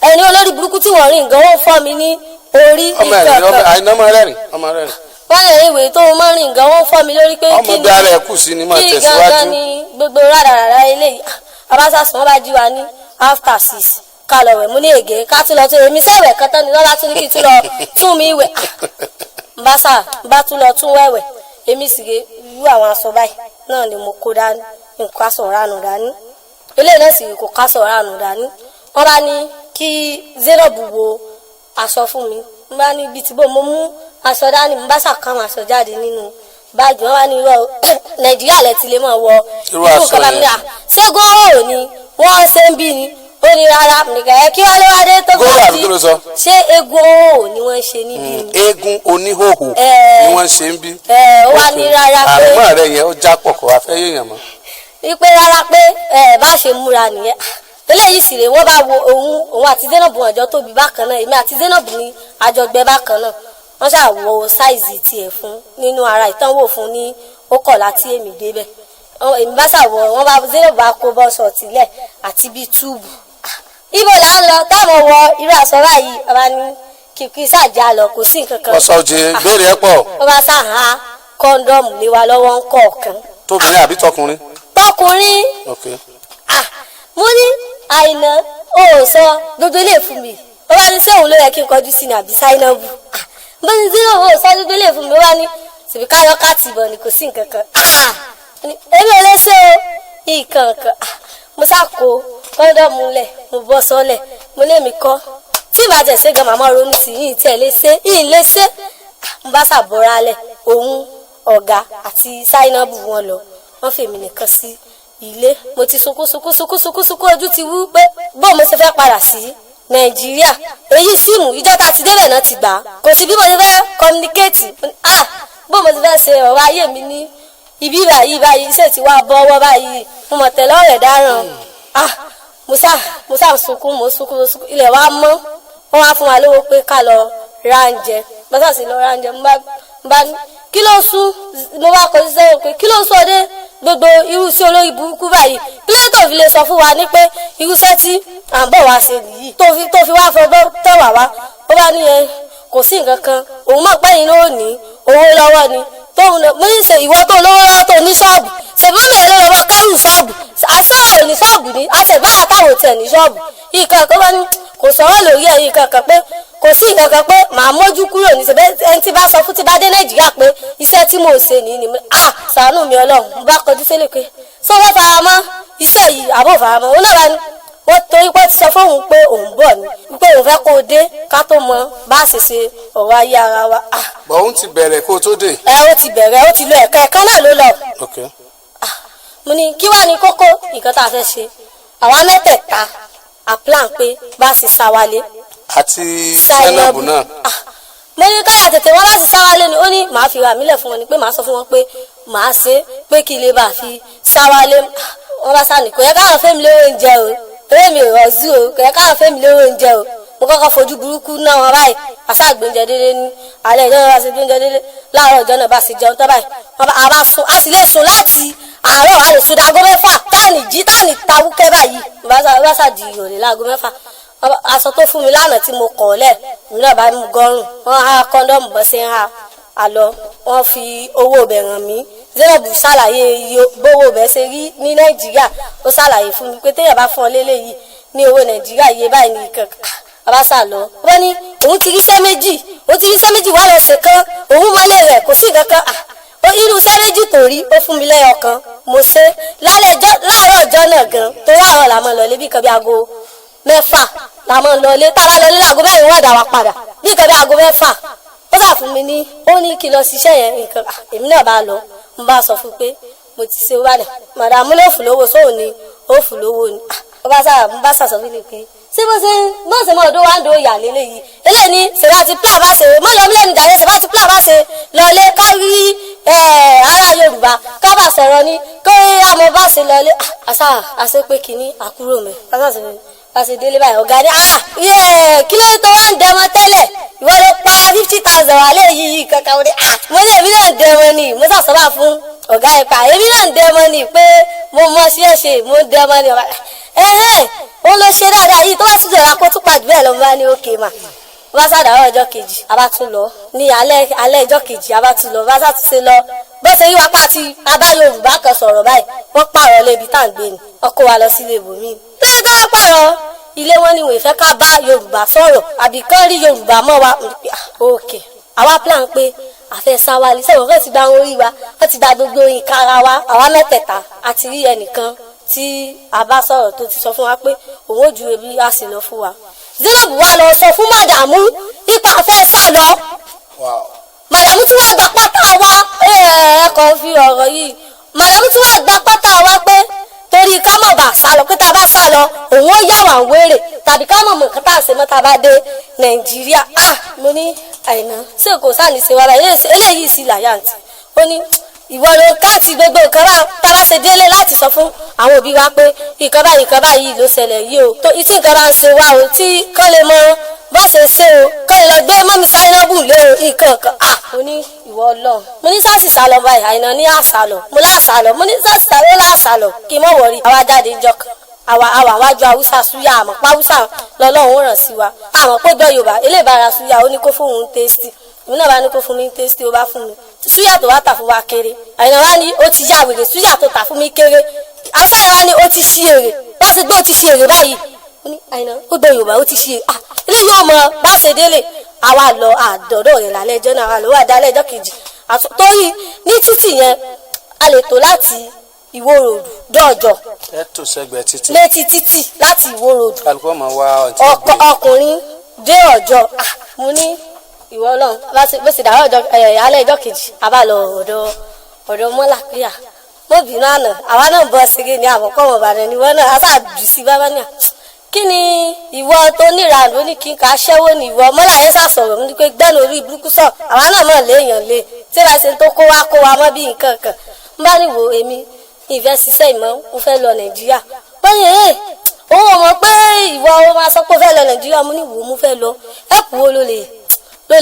ẹni olórí burúkú tí wọ́n rìn gan, ó fọ́ mi ní orí. Ọmọ ẹ̀rín, ọmọ àìná, ọmọ rẹ́rìn, ọmọ rẹ́rìn. Wọ́n lè rí ìwé tó máa ń rìn gan, ó fọ́ mi lórí pé ọmọ kí bí ara ẹ̀ kù sí ni máa kí tẹ̀síwájú. Gangan ni gbogbo rádaràdà eléyìí. Abáṣà wọn bá jí wa ní after 6 ká lọ wẹ̀. Mú ní ègé ká tún lọ tún èmi sẹ́wẹ̀ kan tán ni lọ́ba tún ní kí n tún lọ tún mi wẹ̀. N bá sà n bá tún lọ tún wẹ̀wẹ̀. Èmi sì rè, irú àwọn aṣọ báyìí náà ni mo kó dání, nǹkan aṣọ ránù dání, eléyìí náà sì rè kò kásọ̀ ránù dání. Wọ́n bá ní kí Zainab wo aṣọ fún mi. N bá ní ibi tí bò mo mú aṣọ dání, mo bá ṣàkàwọn aṣọ jáde nínú báàgì. Wọn bá ní irọ́, Nàìjíríà lẹ ti lè máa wọ Irú aṣọ nǹkan bá mi ní yẹn. à ṣé góòrò ni wọ́n ṣe ń bí ni? Ó ní rárá nìkan ẹ kí wọ́n ló wá dé tó Góòrò bá àbí kí ló sọ? Ṣé egun òhò ni wọ́n ṣe níbí ni? Eégún oníhòhò ni wọ́n ṣe ń bí. Ẹ ó wá ní rárá pé Àrùmọ́ rẹ̀ yẹn ó já pọ̀, kó wá fẹ́ yéèyàn mọ́. Wípé rárá pé ẹ bá ṣe múra nìyẹn. Eléyìí sì rè, wọ́n bá wo òun, òun àti Zainab ọjọ́ tóbi bákan náà, èmi àti Zainab ní àjọgbẹ́ bákan náà. Wọ́n ṣàwọ size tiẹ̀ fún nínú ara ìtànwò fún ní ó kọ̀ọ̀lá tí èmi débẹ̀. Èmi bá ṣàwọ, wọ́n bá Zainab bá kó bọ́sọ̀ tìlẹ̀ àti bíi túùbù. Ibo là ń lọ táwọn wọ irú aṣọ báyìí? Ọba ní kìkì ṣàjà lọ, kò sí nǹkan kan. Ọ̀sọ̀ òjì béèrè ẹ̀ pọ̀. Wọ́n bá ṣàhá condom lé wa lọ́wọ́ ń kọ̀ọ̀kan. Tóbìnrin àbí tọkùnrin? Tọkùnrin. Ok. Ah, mo ní àìná o ò sọ gbogbo ilé fún mi. Ó bá ní sẹ́wọ̀n ló yẹ kí n kọjú sí ni àbí sáínábù? Ah, mo ní sí òun ò sọ gbogbo ilé fún mi. Ó bá ní ṣèbí káyọ̀ káàtì ìbọn ni, kò sí nǹkan kan. Ah, mo ní, èmi ò lè ṣe o nǹkan kan. Ah, mo sá kó condom lẹ̀, mo bọ́ sọ́lẹ̀, mo lé mi kọ́ tí ìbá tẹ̀ ṣe gan, màmá ronú sí yìí tí ẹ̀ lè ṣe yìí lè ṣe. Ah, mo bá ṣàbọ̀ra lẹ̀, òun ọ̀gá àti sáínábù wọn lọ, wọ́n fèmí nìkan sí ilé. Mo ti sunkún sunkún sunkún sunkún sunkún, ojú ti wú pé bó mo ṣe fẹ́ padà sí Nàìjíríà. Èyí síìmù ìjọ ta ti débẹ̀ náà ti gbà á, kò sí bí mo ṣe fẹ́ communicate. Ah, bó mo ṣe fẹ́ ṣe ọ̀rọ̀ ayé mi ní ibi báyìí báyìí, ṣé ti wá bọ́wọ́ báyìí? Mo mọ̀ tẹ̀lé ọ̀rẹ́ dáràn. Ah, mo sá sunkún, mo sunkún, mo sunkún, ilẹ̀ wa mọ́. Wọ́n wá fún wa lówó pé ká lọ ra oúnjẹ. Mo sá sì lọ ra oúnjẹ. Mo bá ní kí ló sún, mo bá kọjú sẹ́yìn pé kí ló sún ọdẹ gbogbo irú sí olórí burúkú báyìí, pílẹ́tò fi lè sọ fún wa ní pé irúṣẹ́ tí à ń bọ̀ wá ṣe nìyí, tó fi wá fọgbọ́n tẹ̀wà wá. Ó bá ní ẹ kò sí nǹkan kan, òun mọ̀ pé yín ló ní owó lọ́wọ́ ni tóun lọ. Mo ní ṣe ìwọ tó lówó lọ́wọ́ tó ní ṣọ́ọ̀bù, ṣèbọ́mọ̀ ẹ̀ ló lọ́wọ́ kẹ́rù ṣọ́ọ̀bù àṣọ ò ní ṣọ́ọ̀bù ní àṣẹ̀báyà táwọn tiẹ̀ ní ṣọ́ọ̀bù nǹkan kan. Bá ní kò sọ̀rọ̀ lórí ẹ̀ nǹkan kan pé kò sí nǹkan kan pé màá mójú kúrò ní ṣẹbẹ́ ẹni tí bá sọ fún tí bá dé Nàìjíríà pé iṣẹ́ tí mò ń ṣe nìyí ni. Ah, ṣàánú mi Ọlọ́run. Mo bá kọjú sílẹ̀ pé sọ fẹ́ fara mọ́ iṣẹ́ yìí àbò fara mọ́? Òun náà bá ní wọ́n torí pé ti sọ fóun pé òun bọ̀ ni pé òun fẹ́ kó o dé ká tó mọ bá a ṣe ṣe ọ̀rọ̀ ayé ara wa. Ah, Bọ̀ òun ti bẹ̀rẹ̀ kó o tó dé. Ẹ ó ti bẹ̀rẹ̀, ó ti lọ ẹ̀ka ẹ̀kan náà ló lọ. Ok. Mo ní kí wàá ní kókó nǹkan tá a fẹ́ ṣe, àwa mẹ́tẹ̀ẹ̀ta a plan pé bá a ṣe sá wálé. Àti Zainab náà. Ah, mo ní káyà tètè wọn bá sì sá wálé ni. Ó ní màá fi ra mílẹ̀ fún wọn ni pé màá sọ fún wọn pé màá ṣe é pé kí ilé bá fi sá wálé. Wọn bá sá ní kò yẹ káwọn fẹ́mi lówó oúnjẹ o, torí mi ò rọ̀zú o, kò yẹ káwọn fẹ́mi lówó oúnjẹ o. Mo Mo kọ́kọ́ fojú burúkú náà wọn báyìí. Àṣà gbóúnjẹ délé ní alẹ́ ìjọ náà bá ṣe gbóúnjẹ délé láàárọ̀ ìjọ náà bá ṣe jẹun tán báyìí. A bá sùn, a sì lè sùn láti àárọ̀, a lè sùn dago 6 táàní jí táàní tawúkẹ́ báyìí. Bá ṣà di ìrọ̀lẹ́ láago 6, aṣọ tó fún mi lánàá tí mo kọ̀ lẹ̀, èmi náà bá mú gọ́rùn. Wọ́n há kọ́ńdọ́ọ̀mù bọ́ sí ń ha àlọ́, wọ́n fi owó ọbẹ̀ ràn mí. Zainab ṣàlàyé iye bówó ọbẹ̀ ṣe rí ní Nàìjíríà. Ó ṣàlàyé fún mi pé téèyàn bá fún ọ léléyìí ní owó Nàìjíríà, iye báyìí ní kankan. Bàbá sà lọ, wọ́n ní òun ti ríṣẹ́ méjì, òun ti ríṣẹ́ méjì wá lọ ṣe kan, òun mọ́lẹ̀ rẹ̀ kò sí kankan. Irú iṣẹ́ méjì tó rí, ó fún mi lẹ́yọ kan, mo ṣe lálẹ́ ọjọ́ láàárọ̀ ọjọ́ náà gan, tó láàárọ̀ la máa lọ lé bí nǹkan bí aago 6 la máa lọ lé. Tá a bá lọ lé láago 4, wọ́n dà wá padà bí nǹkan bí aago 6. Ó sà fún mi ní, ó ní kí lọ ṣiṣẹ́ yẹn nǹkan. Èmi náà bá lọ, mo bá sọ fún pé mo ti ṣe wálẹ̀, màdàmú ló fún lówó sóò ní ó fún lówó ni. Ó bá sà, mo bá sàsọ fún mi pé ṣé bó ṣe mọ ọdún wa ń do ìyà lélẹ̀ yìí eléyìí ni ṣèbá ti plan bá ṣe mọ yọmí lẹ́nu jàre, ṣèbá ti plan bá ṣe lọlé kárí ará Yorùbá ká bá sọ̀rọ̀ ni kó àmọ́ bá ṣe lọlé. Àṣà àṣẹ pé kínní àkúrò mẹ́ àṣà ṣe délé báyìí. Ọ̀gá ni kí ló tó wá ń dẹmọ tẹ́lẹ̀, ìwọ ló pa 50,000 wà léyìí kankan. Mo ní èmi náà ń dẹmọ ni, mo sàṣọ́bà fún ọ̀gá ipa èmi náà ń dẹmọ ni pé mo mọ sí ẹ̀ ṣe mo ń dẹmọ ni. Ọ̀gá ẹ̀hẹ́n òun ló ṣe dáadáa yìí, tó bá tún jọra kó tún pàdé bẹ́ẹ̀ lọ. Bá ní òkè mà bá sàdáwọ̀ ọjọ́ kejì, a bá tún lọ ní alẹ́ alẹ́ ọjọ́ kejì, a bá tún lọ bá sàtúnṣe lọ. Bó ṣe yí wa pa ti abá Yorùbá kan sọ̀rọ̀ báyìí, wọ́n pààrọ̀ lébi tá à ń gbé ni, wọ́n kó wa lọ sílé ibòmíì. Lórí tó wọ́n pààrọ̀ ilé wọn ni wọ́n fẹ́ ká bá Yorùbá sọ̀rọ̀ àbí kán rí Yorùbá mọ́ wa. Òkè àwa plan pé àfẹ́ sáwálé sẹ́wọ̀n kan ti gba orí wa, wọ́n ti gba gbogbo nǹkan ara wa. Àwa mẹ́tẹ̀ẹ̀ta àti rí ẹnìkan tí a bá sọ̀rọ̀ tó ti sọ fún wa pé òun ò ju ebi á sì lọ fún wa. Zainab wa lọ sọ fún màdàmú ipa fẹ́ sá lọ. Màdàmú tí wàá gba pátá wa, ẹ kàn fi ọ̀rọ̀ yìí. Màdàmú tí wàá gba pátá wa pé torí ká mọ̀ bá sá lọ, pé tá a bá sá lọ òun ó yà wá wéré tàbí ká mọ̀ mọ̀ nǹkan tá a ṣe mọ́ tá a bá dé Nàìjíríà. Mo ní àìná ṣé kò sáà ní ṣe wá báyìí, eléyìí sì làyà àǹtí. Ó ní ìwọ ló káàtì gbogbo nǹkan bá tá a bá ṣe délé láti sọ fún àwọn òbí wa pé nǹkan báyìí nǹkan báyìí ló ṣẹlẹ̀ yìí o, tó tí nǹkan bá ń ṣe wá o, tí kán lè mọ bá ṣe ṣe o, kán lè lọ gbé mọ́mí Sáínábù lé o nǹkan kan. Mo ní ìwọ Ọlọ́run, mo ní sáàsì sálọ báyìí. Àìná ní àsálọ, mo láàsálọ, mo ní sáàsì sálọ láàsálọ kí n mọ̀ wọ̀rí. Àwa jáde ń jọkàn àwa àwa wájú Haúsá súyà, àmọ́ pa Haúsá lọ́lọ́run ràn sí wa, àmọ́ pé gbọ́ Yorùbá eléèbára súyà. Ó ní kó fóun tẹ́sítì, èmi náà bá ní kó fún mi tẹ́sítì, ó bá fún mi súyà tó wá tà fún wa kéré. Àyìnlá wa ní ó ti yá wèrè, súyà tó tà fún mi kéré. Haúsá yẹn wa ní ó ti ṣí èrè, bá ṣe gbé ó ti ṣí èrè báyìí. Ó ní àyìnlá ó gbọ́ Yorùbá, ó ti ṣí èrè. Eléyìí ò mọ bá ṣe délé. Àwa lọ àdọ̀dọ̀ rẹ̀ lálẹ́ ẹjọ́ náà, àwa lọ wà dálẹ́ ẹjọ́ kejì. Torí ní títì yẹn a lè tó láti Ìwó Ròdù dọ́ọ̀jọ́. Ẹ tò sẹ́gbẹ̀ẹ́ títì. Létí títì láti Ìwó Ròdù. Kálukú ọmọ wa ọtí gbé ọkùnrin dé ọjọ́. Mo ní ìwọ Ọlọ́run, bó ṣe dàrọ ọjọ́ alẹ́ ọjọ́ kejì, a bá lọ ọ̀dọ̀ mọ́là pé à mo bínú àná, àwa náà bọ́ sígi ní àmọ́kọ́ ọmọ Ìbàdàn ni wọ́n náà a sáà jù sí bábá ní à kí ni ìwọ tó níra ló ní kí n kà á ṣẹ́wó ni ìwọ mọ́là yẹn sàsọ̀rọ̀ ní pé gbẹ́nu orí burúkú sọ àwa náà mọ̀ léèyàn lé tí wàá ṣe tó kó wá kó wa mọ́ bí nǹkan kan. N bá ní wo èmi ìfẹ́ ṣiṣẹ́ ìmọ̀, mo fẹ́ lọ Nàìjíríà. Wọ́n ní ẹ̀ òun ò mọ̀ pé ìwọ ó máa sọ pé ó fẹ́ lọ Nàìjíríà. Mo ní wò mo fẹ́ lọ, ẹ̀pù wo ló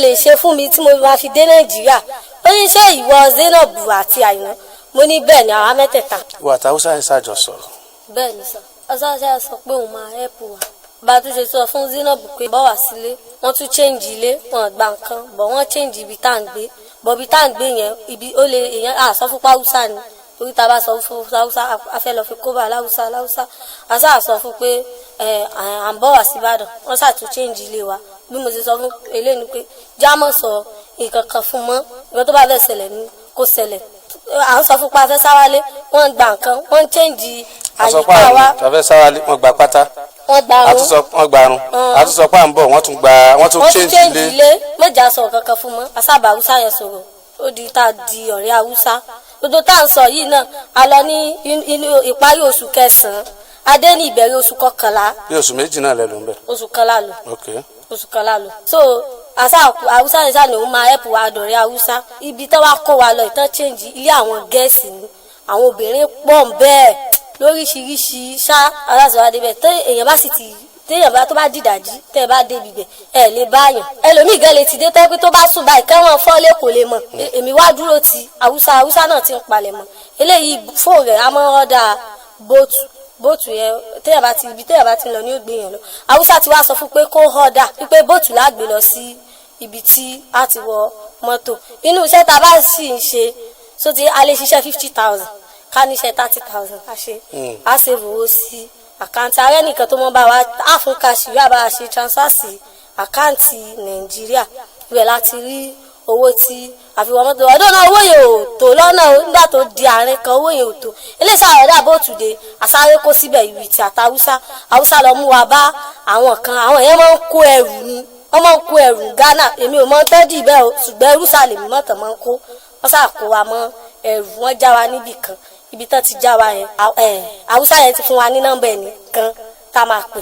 lè ṣe fún mi tí mo máa fi dé Nàìjíríà? Ó ní ṣé ìwọ Zainab àti Àyìnà? Mo ní bẹ́ẹ̀ ni, àwa mẹ́tẹ̀ẹ̀ta. Ìwà àtàwùsá yẹn ṣàjọ sọ̀rọ̀. Bẹ́ẹ̀ ni sọ, ọsàṣà sọ pé òun máa help wa. Bá a tún ṣe sọ fún Zainab pé bọ́ wá sílé, wọ́n tún change ilé, wọ́n gba nǹkan bọ̀, wọ́n change ibi tá à ń gbé bọ̀, ibi tá à ń gbé yẹn ibi ó lè èèyàn à sọ fún pàwùsà ni, torí tá a bá sọ fún láwùsá a fẹ́ lọ fi kóbá láwùsá láwùsá. A sáà sọ fún pé ẹ à ń bọ̀ wá sí Ìbàdàn, wọ́n ṣàtún change ilé wa. Bí mo ṣe sọ fún eléyìí pé jámọ̀ sọ nǹkan kan fún mọ́, ìgbà tó bá fẹ́ ṣẹlẹ̀ ni kò ṣẹlẹ̀. À ń sọ fún pa afẹ́ sáwálé, wọ́n ń gba nǹkan, wọ́n ń change àyíká wa. Afẹ́ sáwálé, wọ́n gba pátá, wọ́n gba arun, wọ́n gba arun, àtúnṣọ pa ń bọ̀, wọ́n tún gba, wọ́n tún change ilé. Mọ̀jà sọ kankan fún mọ́, asábà haúsá yẹn sọ̀rọ̀, ó di tá a di ọ̀rẹ́ haúsá. Gbogbo tá à ń sọ yìí náà, a lọ ní inú ìparí oṣù kẹsàn-án, a dé ní ìbẹ̀rẹ̀ oṣù kọkànlá. Bí oṣù méjì náà lẹ lò ń bẹ̀. Oṣù kan la lò. Oṣù kan la lò. So àṣà haúsá yẹn sáà ni òun máa help wa dọ̀rẹ́ haúsá. Ibi tó wá kó wa lọ ìtàn change ilé àwọn gẹ̀ẹ́sì ni, àwọn obìnrin pọ̀ ń bẹ́ẹ̀ lóríṣiríṣi ṣá. Aláṣọ wa débẹ̀ tó èèyàn bá sì ti Téèyàn bá tó bá dìdàjí, tẹ́ ẹ bá débi bẹ̀, ẹ lè báyàn. Ẹlòmíì gan lè ti dé tẹ́ pé tó bá sùn báyìí kẹ́wọ̀n fọ́lé kò lè mọ̀. Èmi wá dúró ti Haúsá, Haúsá náà ti ń palẹ̀ mọ́. Eléyìí fóònù rẹ̀ a máa ń ọ́dà bóòtù, bóòtù yẹn téèyàn bá ti ibi téèyàn bá ti lọ ní ó gbé yẹn lọ. Haúsá ti wá sọ fún pé kó ọ́dà wípé bóòtù la gbé lọ sí ibi tí a ti wọ mọ́tò. Inú iṣẹ́ tá a bá sì ń ṣe, so ti a lè ṣiṣẹ́ 50,000, ká níṣẹ́ 30,000, a ṣe a ṣe owó sí account. Ààrẹ nìkan tó mọ́ bá wa á fún cash, yóò bá wa ṣe transfer sí account Nàìjíríà. Ibẹ̀ láti rí owó tí àfihàn mọ́tò. Ọdún náà owó yẹn ò tó lọ́nà o. Nígbà tó di àárín kan, owó yẹn ò tó. Eléyìí ọ̀dà bóòtù dé, àsáré kó síbẹ̀ ìwì tí àtàwùsá. Haúsá lọ mú wa bá àwọn kan. Àwọn yẹn máa ń kó ẹrù ni, wọ́n máa ń kó ẹrù Ghana. Èmi ò mọ tẹ́dì bẹ́ẹ̀ o, ṣùgbọ́n ẹrú sàlẹ̀ mi mọ́tò máa ń kó. Wọ́n sà kó wa mọ́ ẹrù, wọ́n já wa níbì kan. Ibi tán ti já wa yẹn, Haúsá yẹn ti fún wa ní nọ́mbà ẹnì kan tá a máa pè.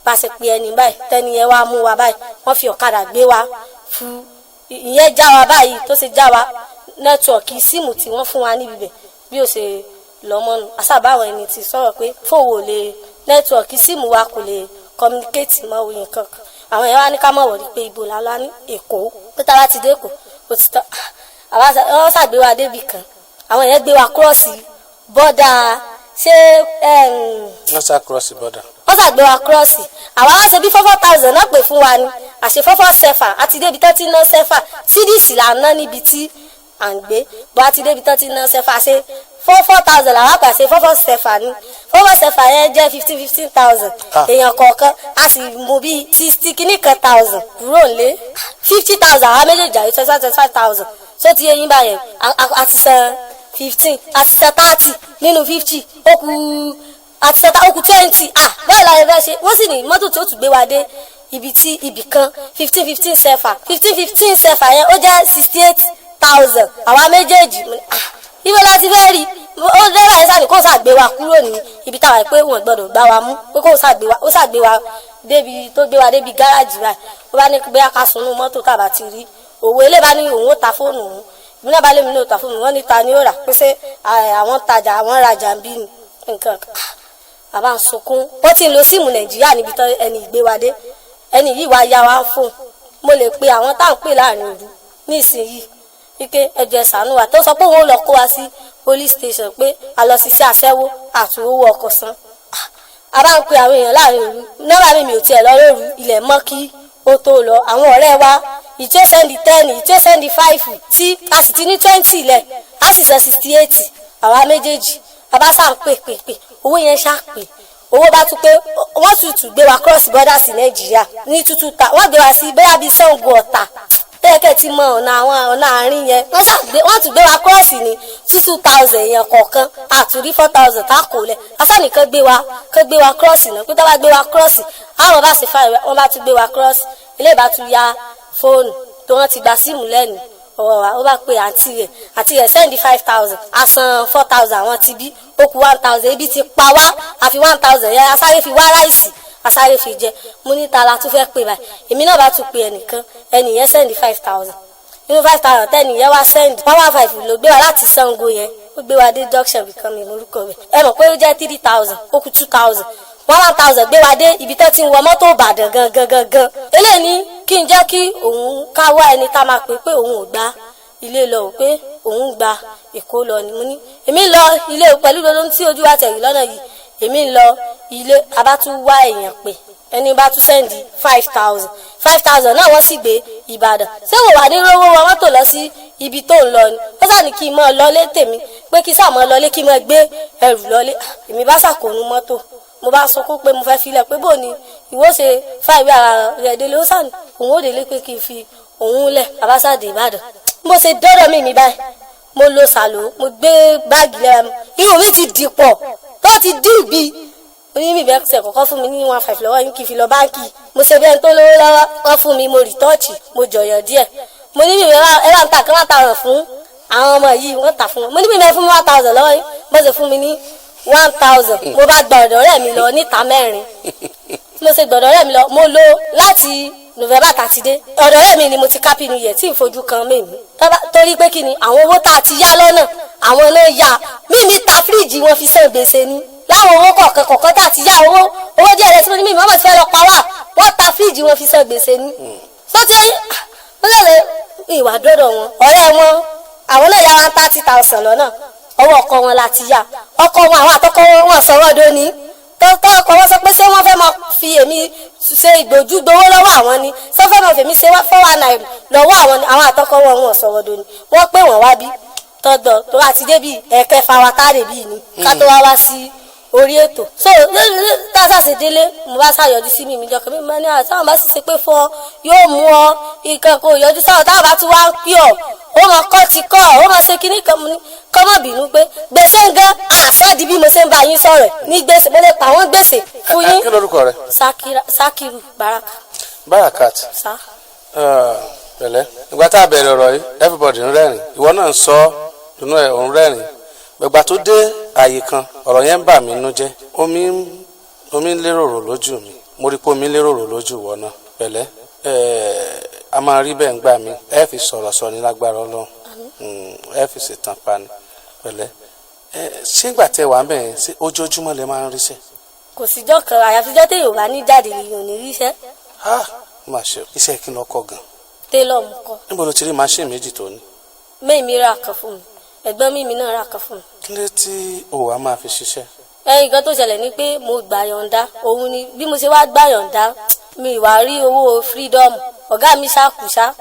Bá a ṣe pe ẹni báyìí, tẹ́ni yẹn wá mú wa báyìí, wọ́n fi ọ̀kadà gbé wa fún ìyẹn já wa báyìí. Tó ṣe já wa, network SIM tí wọ́n fún wa níbi bẹ̀ bí ó ṣe lọ́mọ́nu. Àṣàbáwọn ẹni tí sọ̀rọ̀ pé fóònù lè network SIM wa kò lè communicate mọ́ oyin kankan. Àwọn yẹn wá ní ká mọ̀ wọ̀rí pé ibo la lọ ní Èkó, pé tá a bá ti dé Èkó, ó ti tán. Wọ́n ṣàgbé wa débì kan. Àwọn yẹn gbé wa cross border ṣé. Wọ́n sá cross border. Wọ́n ṣàgbé wa cross. Àwa wá ṣe bí 4,000 náà pè fún wa ni, àṣẹ 4 CFA. Àti débi tán ti ná CFA, cedis là ń ná níbi tí à ń gbé bọ́. Àti débi tán ti ná CFA, ṣe 4,000 làwọn àpàṣẹ, 4 CFA ni. 4 CFA yẹn jẹ́ 15,000 èèyàn kọ̀ọ̀kan. A sì mú bíi 60 kíní kan thousand kúrò nílé, 50,000 àwọn méjèèjì, àyè 25,000. So ti yé yín báyẹn? A ti san 15, a ti san 30 nínú 50, ó kù, àti sọta, ó kù 20. Ah, báwo la yẹ fẹ́ ṣe? Wọ́n sì ní mọ́tò tí ó tún gbé wa dé ibi tí ibì kan, 15 CFA. 15 CFA yẹn, ó jẹ́ 68,000 àwa méjèèjì. Ah, ibo la ti fẹ́ rí? Ó dẹ́rẹ́ ẹ̀ sáà kó ṣàgbé wa kúrò ní ibi táwa, pé wọ́n gbọ́dọ̀ gbá wa mú, pé kó ṣàgbé wa. Ó ṣàgbé wa débi tó gbé wa débi gáràjì báyìí. Ó bá ní bóyá ká sunú mọ́tò tàbá ti rí òwò. Ilé bá ní òun ó ta fóònù òun, ìbí náà bá lé mi ní òta fóònù. Wọ́n ní ta ni ó rà, pé ṣé àwọn tajà, àwọn rajà ń bí ni nǹkan. Bàbá ń sunkún. Wọ́n ti ń lo SIM Nàìjíríà níbi tán ẹni ìgbé wa dé. Ẹni yìí wá ya wa ń fóun. Mo lè pe àwọn tá à ń pè láàrin òru ní ìsinyìí wípé ẹjọ ẹ ṣàánú wa, tó sọ pé òun ò lọ kó wa sí police station, pé a lọ ṣiṣẹ́ aṣẹ́wó àtúwówó ọkọ̀ san. A bá ń pe àwọn èèyàn láàrin òru, nọ́mbà mi ò tiẹ̀ lọ lóru, ilẹ̀ mọ́ kí ó tó lọ. Àwọn ọ̀rẹ́ wa, ìtí ó send 10, ìtí ó send 5, tí a sì ti ní 20 lẹ̀, a sì san 68 àwa méjèèjì. Bàbá sá ń pè pè pè, owó yẹn ṣá pè. Owó bá tún pé, wọ́n tún tún gbé wa cross border sí Nàìjíríà ní tútù ta. Wọ́n gbé wa sí bóyá bíi Ṣàngó Ọ̀tà tẹ́ẹ̀kẹ́ ti mọ ọ̀nà, àwọn ọ̀nà àárín yẹn. Wọ́n ṣàgbé, wọ́n tún gbé wa cross ní 2,000 èèyàn kọ̀ọ̀kan, àtúrí 4,000 tá a kò lẹ̀. Asánìkan gbé wa, kán gbé wa cross náà, pé tá bá gbé wa cross, àwọn bá sì fa ìwé. Wọ́n bá tún gbé wa cross, ilé ìbá tún ya fóònù tó wọ́n ti gba SIM lẹ́nu ọwọ́ wa. Ó bá pe àǹtí rẹ̀, àǹtí rẹ̀ send 5,000, a san 4,000 àwọn ti bí, ó kù 1,000. Ebi ti pa wá, àfi 1,000 yẹn asáré fi wá rice, asáré fi jẹ. Mo ní ta la tún fẹ́ pè báyìí? Èmi náà bá tún pe ẹnìkan, ẹnìyẹn send 5,000. Nínú 5,000 tẹ́nìyẹn wá send, 115 ló gbé wa láti Ṣàngó yẹn. Ó gbé wa dé junction bìkan mi lórúkọ rẹ̀. Ẹ mọ̀ pé ó jẹ́ 3,000, ó kù 2,000. 1,000 gbé wa dé ibi tó ti ń wọ mọ́tò Ìbàdàn gangan gangan. Eléyìí ní kí n jẹ́ kí òun ká wá ẹni tá máa pè, pé òun ò gba ilé lọ, ò pé òun gba Èkó lọ ni. Mo ní èmi ń lọ ilé pẹ̀lú gbogbo tí ojú wa tẹ̀rí lọ́nà yìí, èmi ń lọ ilé. A bá tún wá èèyàn pè, ẹni bá tún send 5,000. 5,000 náà wọ́n sì gbé Ìbàdàn. Ṣé wò wà ní rówó wọn mọ́tò lọ sí ibi tó ń lọ ni? Ó sà ní kí n mọ́ lọlé tèmi, pé kí sà mọ́ lọlé, kí n mọ́ gbé ẹrù lọlé. Èmi bá ṣàkóónú mọ́tò, mo bá sunkún pé mo fẹ́ filẹ̀, pé bò ní ìwọ ṣe fáìwé ara rẹ̀ délé. Ó sàn òun ó délé, pé kí n fi òun lẹ̀. Àbáṣáde Ìbàdàn, mo ṣe dọ́dọ̀ mi báyìí, mo lo sàlò, mo gbé báàgì lẹ́ra mi, irun mi ti dì pọ̀ tó ti dì bí onímì bẹ́ẹ̀ ṣe kọ́kọ́ fún mi ní 1,500 lọ́wọ́ yín kí n fi lọ báńkì. Mo ṣe bí ẹni tó lówó lọ́wọ́. Wọ́n fún mi, mo retouch, mo jọ̀yọ̀ díẹ̀. Mo ní mi ẹ bá ń ta kan 1,000 fún àwọn ọmọ yìí, wọ́n tà fún wọn. Mo ní mi bẹ́ẹ̀ fún mi 1,000 lọ́wọ́ yín. Bó ṣe fún mi ní 1,000, mo bá gba ọ̀dọ̀ ọ̀rẹ́ mi lọ níta mẹ́rin. Mo ṣe gbọ̀dọ̀ ọ̀rẹ́ mi lọ, mo lò láti November 30 dé ọ̀dọ̀ ọ̀rẹ́ mi ni mo ti kápí nu yẹ tí n fojú kan mèmí, torí pé kí ni àwọn owó tá a ti yá lọ́nà, àwọn náà yá mímí ta fíríjì wọn fi san gbèsè ni. Láwọn owó kọ̀ọ̀kan kọ̀ọ̀kan tá a ti yá owó owó díẹ̀ rẹ̀ tí mo ní mi mọ́mọ́ ti fẹ́ lọ pa wá, wọ́n ta fíríjì wọn fi san gbèsè ni. Sọ́tí wọ́n lè ìwà dọ́dọ̀ wọn, ọ̀rẹ́ wọn àwọn náà yá 30,000 lọ́nà ọwọ́ ọkọ wọn la ti yá. Ọkọ wọn àwọn àtọkọ wọn sọ̀rọ̀ dóní tọ́tọ́ ọkọ wọn sọ pé ṣé wọ́n fẹ́ máa fi èmi ṣe ìgbòjú gbowó lọ́wọ́ àwọn ni, ṣé fẹ́ máa fèmí ṣe 419 lọ́wọ́ àwọn ni. Àwọn àtọkọ wọn wọn sọ̀rọ̀ dóní, wọ́n pè wọ́n wá bí tọ́gbọ̀n tó bá ti débi ẹ̀kẹfà wa tá rè bí ni ká tó wá wá sí orí ètò. So tá a ṣàṣe délé, mo bá ṣàyọjú sí mi ìjọ kan mi máa ní àtàwọn bá sì ṣe pé fún ọ yóò mú ọ nǹkan kò yọjú sáwọn táwọn bá tún wá ń pí ọ ó mọ kọ́ ti kọ́ ó mọ ṣe kínní kan. Mo ní kọ́ mọ̀ bínú pé gbèsè ń gan àṣọ di bí mo ṣe ń bá yín sọ̀rọ̀ ní gbèsè, mo lè pa àwọn gbèsè fún yín. Kí lorúkọ rẹ? Sakiru Baraka. Barakat. Sa. Pẹ̀lẹ́, ìgbà tá a bẹ̀rẹ̀ ọ̀rọ̀ yìí everybody ń rẹ́rìn, ìwọ náà ń sọ inú ẹ̀ ń rẹ́rìn. Gbẹ̀gbà tó dé àyè kan ọ̀rọ̀ yẹn ń bà mí nú jẹ́, omi ń lérò lójú mi, mo rí pé omi ń lérò lójú ìwọ náà. Pẹ̀lẹ́, a máa rí bẹ́ẹ̀ ń gbà mí, ẹ fi sọ̀rọ̀ sọ ní lágbára Ọlọ́run, ẹ fi ṣètàn pa ni. Pẹ̀lẹ́, ṣé ìgbà tẹ wà ń bẹ̀ yẹn, ṣé ojoojúmọ́ lẹ máa ń ríṣẹ́? Kò síjọ́ kan àyàfijọ́ téèyàn bá ní jáde lèèyàn ò ní ríṣẹ́. Má ṣe iṣẹ́ kí n lọ kọ gan. Télọ̀ mú kọ. Níbo ló ti rí máṣíìnì méjì tó ní? Mẹ́ẹ̀mí ra kan fún mi, ẹ̀gbọ́n mímí náà ra kan fún mi. Kí ló tí o wàá máa fi ṣiṣẹ́? Ẹ̀yìn kan tó ṣẹlẹ̀ ni pé mo gbà yọ̀ǹda, òun ni bí mo ṣe wá gbà yọ̀ǹda mi wá rí owó freedom, ọ̀gá mi ṣàkùṣà.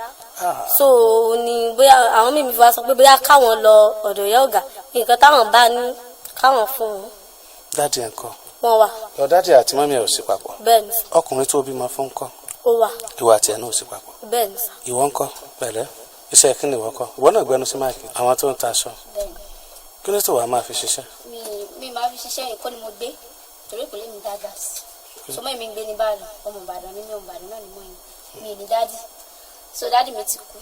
So òun ni bóyá àwọn mímí fi wá sọ pé bóyá káwọn lọ ọ̀dọ̀ ìyá ọ̀gá, nǹkan táwọn bá ní káwọn fún un. Dáàdì ẹ̀ ń kọ́? Wọ́n wà. Lọ dáàdì àti mọ́mí ẹ̀ ò sí papọ̀? Bẹ́ẹ̀ ni sà. Ọkùnrin tó bímọ fún ń kọ́? Ó wà. Ìwà àti ẹ̀ náà ò sí papọ̀? Bẹ́ẹ̀ ni sà. Ìwọ ń kọ́? Pẹ̀lẹ́, iṣẹ́ kí ni ìwọ kọ́? Ìwọ náà gbẹnu sí máìkì. Àwọn tó ń ta aṣọ, kí ló tó wàá máa fi ṣiṣẹ́? Mi máa fi ṣiṣẹ́ Èkó ni mo gbé, torí kò lè mi dàgbà sí. So mọ́ mi ń gbé ní Ìbàdàn, ọmọ Ìbàdàn ní mi, ọmọ Ìbàdàn náà ni mọ́ mi ní dádì. So dádì mi ti kú.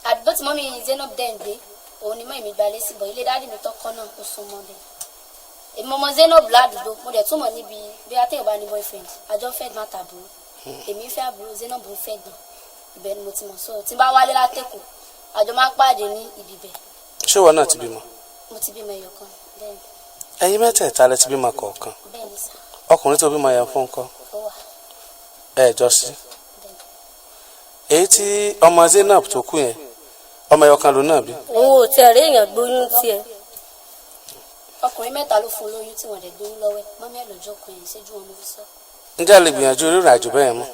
Àdúgbò tí mọ́mí Zainab dẹ̀ ń gbé, òun ni mọ́ mi gbalé sí, bọ̀ ilé dádì mi tọ́kọ́ náà ó sún mọ́ bẹ́ẹ̀. Èmi ọmọ Zainab ládùúgbò, mo dẹ̀ túmọ̀ níbi bí atẹ́yìn bá ní boyfriend, àjọ fẹ́ gbọ́n àtàbúrò. Èmi fẹ́ àbúrò, Zainab ń fẹ́ gbọ́n. Ibẹ̀ ni mo ti mọ̀. So tí n bá wálé látẹ̀kọ̀, àjọ máa ń pàdé ní ibi bẹ̀. Ṣé ìwọ náà ti bímọ? Mo ti bímọ ẹyọ kan, bẹ́ẹ̀ ni. Ẹ̀yin mẹ́tẹ̀ẹ̀ta lẹ ti bímọ kọ̀ọ̀kan? Bẹ́ẹ̀ ni sà. Ọkùnrin tó bímọ yẹn fún ńkọ́? Ó wà. Ẹ jọ sí. Èyí tí ọmọ Zainab tó kú yẹn, ọmọ ẹyọ kan ló náà bí. Òun ò tiẹ̀ rí èèyàn gbóyún tiẹ̀. Ọkùnrin mẹ́ta ló fún lóyún tí wọ́n dẹ̀ gbóyún lọ́wọ́ ẹ̀, mọ́mí ẹ̀ lọ́jọ́ kan yẹn ṣẹ́jú wọn mo fi sọ. Ǹjẹ́ a lè gbìyànjú rírìn àjò bẹ́ẹ̀ mọ́?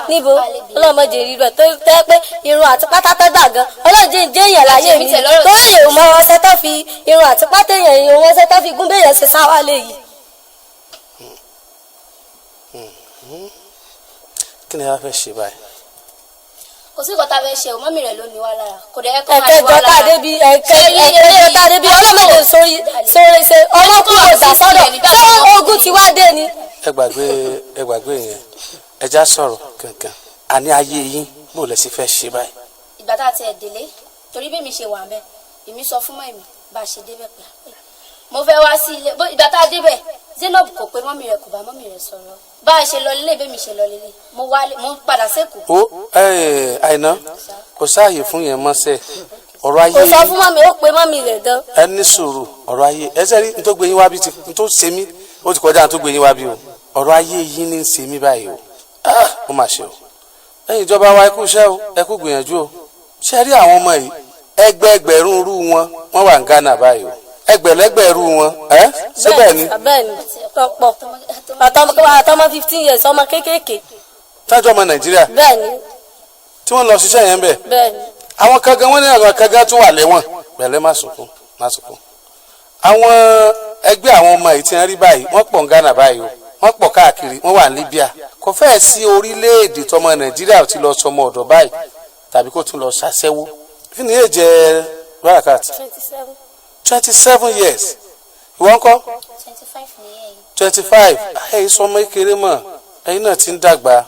Níbo ọlọ́mọdé rírọ tó tẹ́ pé irun àti pátá tó gbà gan ọlọ́jẹ́ ń jẹ́ èèyàn láyé mi tó èèyàn mọ ọṣẹ tó fi irun àti pátá èèyàn èèyàn ọṣẹ tó fi gún béèyàn ṣe sáwá lè yìí. Kí ni a fẹ́ ṣe báyìí? Kò sí nǹkan tá a fẹ́ ṣe o, mọ́mí rẹ̀ ló ní wá lára, kò dẹ̀ kó máa ní wá ẹ̀kẹjọ lára. tá a débi ẹ̀kẹjọ tá a débi ọlọ́mọdé sórí sórí ṣe ọlọ́kùnrin ò dà sọ́dọ̀ ṣé ogun ti wá dé ni. Ẹ gbàgbé yẹn, ẹ já sọ̀rọ̀ kankan, àní ayé yín bó lẹ sì fẹ́ ṣe báyìí. Ìgbà tá a ti ẹ̀ délé, torí bí mi ṣe wà ńbẹ̀, èmi sọ fún mọ́mí bá a ṣe débẹ̀ pé mo fẹ́ wá sí ilé. Ìgbà tá a débẹ̀, Zainab kò pé mọ́mí rẹ̀, kò bá mọ́mí rẹ̀ sọ̀rọ̀ bá a ṣe lọ lélẹ̀, bẹ́ẹ̀ mi ṣe lọ lélẹ̀, mo wálé, mo padà sẹ́kọ̀ọ́. Ó Àìná, kò sáàyè fún yẹn mọ́sẹ̀ ọ̀rọ̀ ayé Kò sọ fún mọ́mí, ó pe mọ́mí rẹ̀ gan. Ẹ ní sùúrù, ọ̀rọ̀ ayé ẹ sẹ́rí n tó gbé yín wá bí ti n tó ṣe mí ó ti kọjá n tó gbé yín wá bí o. Ọ̀rọ̀ ayé yín ní ń ṣe mí báyìí o. Ó mà ṣe o, ẹ̀yin ìjọba wa, ẹ kú iṣẹ́ o, ẹ kú gbìyànjú o. Ṣé rí àwọn ọmọ yìí, ẹgbẹẹgbẹ̀rún rú wọn wọ́n wà ní Ghana báyìí o, ẹgbẹ̀lẹ́gbẹ̀rún wọn ẹ síbẹ̀ ni. Bẹ́ẹ̀ ni, tọpọ àtọmọ 15 years, ọmọ kéékèèké. Tájú ọmọ Nàìjíríà. Bẹ́ẹ̀ ni. Tí wọ́n lọ ṣiṣẹ́ yẹn bẹ́ẹ̀. Bẹ́ẹ̀ ni. Àwọn kankan wọ́n ní àwọn kankan tún wà lẹ́wọ̀n. Pẹ̀lẹ́, má sunkún, má sunkún. Àwọn ẹgbẹ́ àwọn ọmọ yìí tí wọ́n rí báyìí, wọ́n pọ̀ ní Ghana báyìí o, wọ́n pọ̀ káàkiri, wọ́n wà ní Libya. Kò fẹ́ẹ̀ sí orílẹ̀-èdè tọmọ Nàìjíríà ti lọ sọmọ ọ̀dọ̀ báyìí tàbí kó tún lọ ṣàṣẹ́wó. Kí ni yóò jẹ Barakat? 27. 27 years. Ìwọ ńkọ́? 25 ni ẹ̀ yìí. 25. Ẹ̀yin sọmọ kékeré mọ̀, ẹ̀yin náà ti ń dàgbà.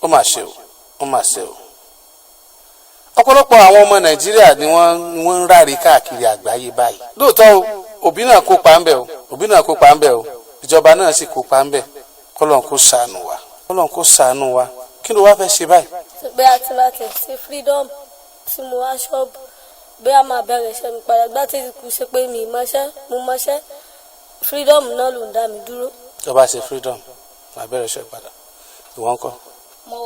Ó mà ṣe o, ó mà ṣe o. Ọ̀pọ̀lọpọ̀ àwọn ọmọ Nàìjíríà ni wọ́n ń ráre káàkiri àgbáyé báyìí. Lóòótọ́ o, òbí náà kópa ń bẹ̀ o, òbí náà kópa ń bẹ̀ o, ìjọba náà sì kópa ń bẹ̀. Kọ́lọ́n kó ṣàánú wa, Kọ́lọ́n kó ṣàánú wa. Kí ló wá fẹ́ ṣe báyìí? Bóyá tí bá ti ṣe freedom tí mo wá ṣọ́ọ̀bù, bóyá máa bẹ̀rẹ̀ iṣẹ́ mi padà. Gbá tí kò ṣe pé mi mọṣẹ́, mo mọṣẹ́. Freedom náà ló ń dá mi dúró. Tó bá ṣe freedom, màá bẹ̀rẹ̀ iṣẹ́ padà. Ìwọ ńkọ́? Mo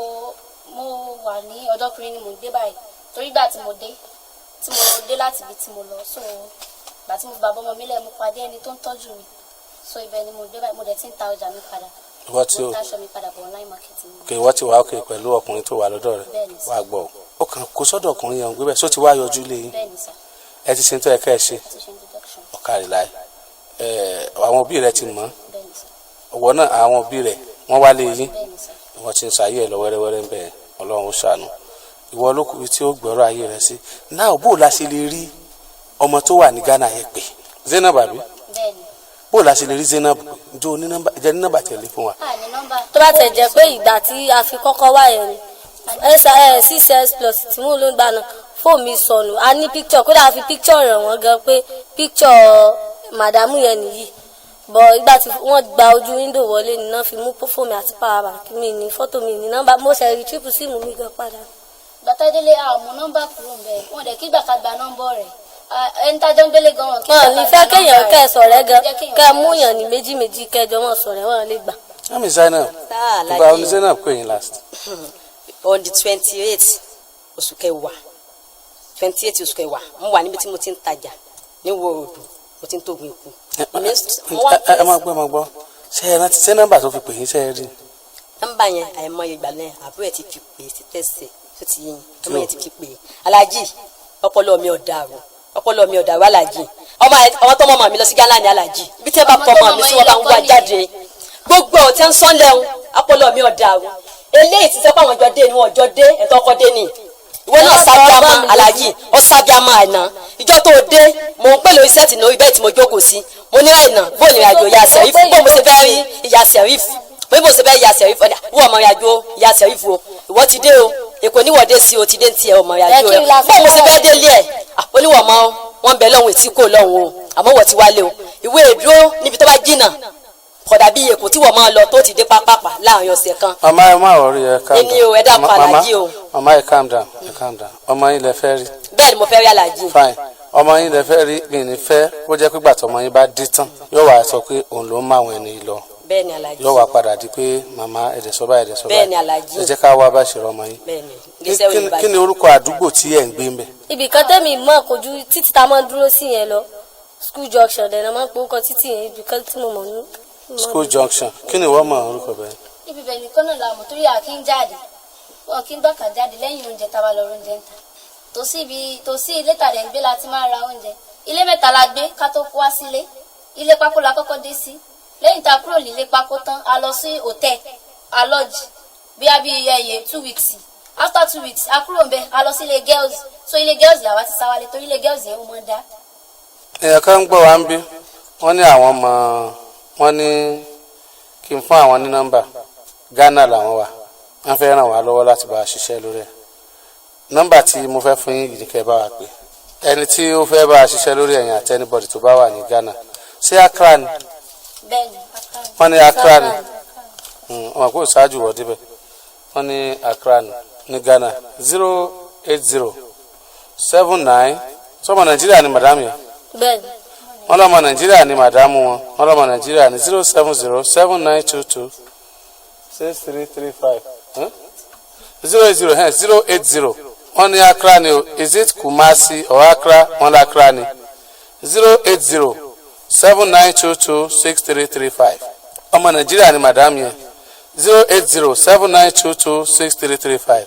wà ní ọ̀dọ́kùnrin ni mò ń gbé báyìí, torí ìgbà tí mo dé láti ibi tí mo lọ, so ìgbà tí mo bá bọ́mọ mi lẹ̀, mo pàdé ẹni tó ń tọ́jú mi, so ibẹ̀ ni mo gbé báyìí. Mo dẹ̀ ti ń ta ọjà mi padà. Ìwọ tí Mo o ń taṣọ mi padà bọ̀, online marketing. Kì ìwọ ti wà ókè pẹ̀lú ọkùnrin tó wà lọ́dọ̀ rẹ̀? Bẹ́ẹ̀ni sir. Wà gbọ́ o, ó kàn kó sọ́dọ̀ ọkùnrin yẹn ń gbé bẹ́ẹ̀, só ti wá yọjú lé yín? Bẹ́ẹ̀ni sir. Ẹ ti ṣe tó yẹ ká ẹ ṣe. Ti ṣe introduction. Ọ̀kàrí láì ẹ, àwọn òbí rẹ ti mọ̀? Bẹ́ẹ̀ni sir. Ọwọ́ náà, àwọn òbí rẹ wọ́n wá lé yín? Bẹ́ẹ̀ni sir. Ìwọ ti ń ṣayé ẹ lọ wẹ́rẹ́wẹ́rẹ́ ń bẹ̀. Ọlọ́run ó ṣàánú. Ìwọ ló kù tí ó gbọ́rọ̀ ayé rẹ sí náà. Bó o la ṣe lè rí ọmọ tó wà ní Ghana yẹn pé Zainab, àbí? Bẹ́ẹ̀ni. Bó o la ṣe lè rí Zainab pé? Njẹ́ o ní nọ́mbà? Jẹ́ ní nọ́mbà tẹ̀lé fún wa. A ní nọ́mbà. Tó bá tẹ̀ jẹ́ pé ìgbà tí a fi kọ́kọ́ wá yẹn ni six s plus tí mò ń lò ń gbà náà, fóònù mi sọnù. A ní picture, kódà a fi picture rẹ̀ wọ́n gan pé picture màdàmú yẹn nìyí bọ̀. Ìgbà tí wọ́n gba ojú window wọlé ni náà fi mú fóònù mi àti power bank mi ní fọ́tò mi ní nọ́mbà. Mo ṣe retrieve SIM mi gan padà. Gbàtà délé, a ò mú nọ́mbà kúrò ńbẹ̀. Wọn dẹ̀ kí gbà ká gba nọ́mbà rẹ̀. Ẹni tá a jọ ń gbélé gan, wọn kí Wọn ò ní fẹ́ kéèyàn kẹ́ ẹ sọ̀rẹ́ gan. Jẹ́ kéèyàn Kẹ́ ẹ mú yàn ní méjì méjì, kẹjọ wọn sọ̀rẹ́, wọn lè gbà. Mami Zainab, Sáà. ìgbà wo ni Alájí. Zainab pè yín last? On the 28 oṣù kẹwàá, 28 oṣù kẹwàá, mo wà níbi tí mo ti ń tajà ní wòròdù, mo ti ń tógun ikú. Mo wá. Ẹ máa gbọ́, ẹ máa gbọ́. Ṣé ẹ rántí ṣé nọ́mbà tó fi pè yín, ṣé ẹ rí? Nọ́mbà yẹn, àìmọye ìgbà náà àbúrò ẹ ti fi pè é sí tẹsẹ tó ti yín. Ọmọ yẹn ti fi pè é. Aláàjì, ọpọlọ mi ò dàrú, ọpọlọ mi ò dàrú. Aláàjì, ọmọ ọmọ tó mọ ọmọ mi lọ sí Ghana ní. Aláàjì, ibi tí ẹ bá Ọmọ pọ tó ọmọ mi mọ sí, wọn bá ń ọmọ wá yín lọ kọ́. Jáde gbogbo ọ̀ tí ń sán lẹ́hún, ọpọlọ mi ò dàrú. Eléyìí ti sọ pé àwọn ìjọ dé ni, wọn jọ dé. Ẹ̀tọ́ ọkọ dé ni ìwọ náà sábíàmà. Aláàjì, ọ sábíàmà. Àìná ìjọ tó dé, mò ń pè lórí set lórí bẹ́ẹ̀ tí mo jókòó sí. Mo ní àìná, bóun ìrìn àjò ìyá sẹ̀rífù, bóun mo ṣe fẹ́ rí ìyá sẹ̀rífù, mo ní bó ṣe fẹ́ ìyá sẹ̀rífù. Ọ̀dà wọ́n ọmọ ìrìn àjò ìyá sẹ̀rífù o. Ìwọ ti dé o, èkó níwọ̀dé sí o, ti dé ní tiẹ̀ ọmọ ìrìn àjò Ẹ kí rẹ. n la Bóun mo ṣe fẹ́ délé ẹ̀? Oníwọ̀ mọ́ wọn bẹ̀ lọ́hùn, ètí kò lọ́hùn o, àmọ́ wọ́n ti wálé o. Ìwé ìdúró níbi tó bá jìnnà kódà bí èkó tí wọ́n máa lọ tó ti dé pápápá láàrin ọ̀sẹ̀ kan. Màmá, ẹ má worry, ẹ calm down. Èmi o, ẹ dákun. Màmá, Aláàjì o. Màmá, ẹ calm down, ẹ calm down. Ọmọ yín lẹ fẹ́ rí? Bẹ́ẹ̀ ni, mo fẹ́ rí aláàjì. Fine. Ọmọ yín lẹ fẹ́ rí. Mi ní fẹ́ kó jẹ́ pé gbàtọ́ ọmọ yín bá dé tán, yóò wá sọ pé òun ló ń máa wọn ẹni lọ. Bẹ́ẹ̀ ni, aláàjì. Yóò wá padà di pé màmá ẹ̀dẹ̀ sọ báyìí, ẹ̀dẹ̀ sọ Bẹ́ẹ̀ ni, Aláàjì. Ẹ jẹ́ ká wá bá ṣe rọ ọmọ yín. Bẹ́ẹ̀ ni, iléeṣẹ́ Kí òní kí ni orúkọ àdúgbò tí ẹ̀ ń gbé ń bẹ̀? Ibì kan tẹ́mi mọ̀ kò ju títí tá a máa ń dúró sí yẹn lọ, school junction dẹ̀ náà máa ń pè orúkọ títì yẹn. Ibì kan tí mo mọ̀ ní. School junction. Kí ni ìwọ mọ̀ orúkọ bẹ́ẹ̀? Ibi bẹ̀ nìkan náà la mọ̀, torí a kì í jáde, wọn kì í gbọ́kàn jáde lẹ́yìn oúnjẹ tá a bá lọ oúnjẹ ń ta. Tòsí ibi, tòsí ilé tàdé ń gbé la ti máa ra oúnjẹ. Ilé mẹ́ta la gbé ká tó wá sílé. Ilé pákó la kọ́kọ́ dé sí. Lẹ́yìn tá a kúrò nílé pákó tán, a lọ sí hòtẹ́ẹ̀, a lodge bí a bí ẹyẹ 2 weeks. After 2 weeks, a kúrò ńbẹ̀, a lọ sí ilé girls. So ilé girls làwa ti sáwálé, torí ilé girls yẹn ó mọ̀ ń dá. Èèyàn kan ń gbọ́ wa ń bí. Wọ́n ní àwọn mọ̀, wọ́n ní kí n fún àwọn ní nọ́mbà. Ghana làwọn wà, wọ́n fẹ́ ràn wá lọ́wọ́ láti bá a ṣiṣẹ́ lórí ẹ̀. Nọ́mbà tí mo fẹ́ fún yín yìí ni kẹ́ ẹ bá wa pè ẹni tí ó fẹ́ bá a ṣiṣẹ́ lórí ẹ̀yìn àti anybody tó bá wà ní Ghana. Ṣé Accra ni? Bẹ́ẹ̀ ni, Accra ni. Wọ́n ní Accra ni. Wọn kò ṣáájú wọ̀ débẹ̀. Wọ́n ní Accra ni ní Ghana. 08079. Sọmọ Nàìjíríà ni madam yẹn? Bẹ́ẹ̀ ni. Wọ́n lọ́mọ Nàìjíríà ni màdámù wọn. Wọ́n lọ́mọ Nàìjíríà ní. 07079226335, 080, 080. Wọ́n ní Accra ni o. Is it Kumasi or Accra? Wọ́n ní Accra ni. 08079226335. Ọmọ Nàìjíríà ni màdámù yẹn. 08079226335.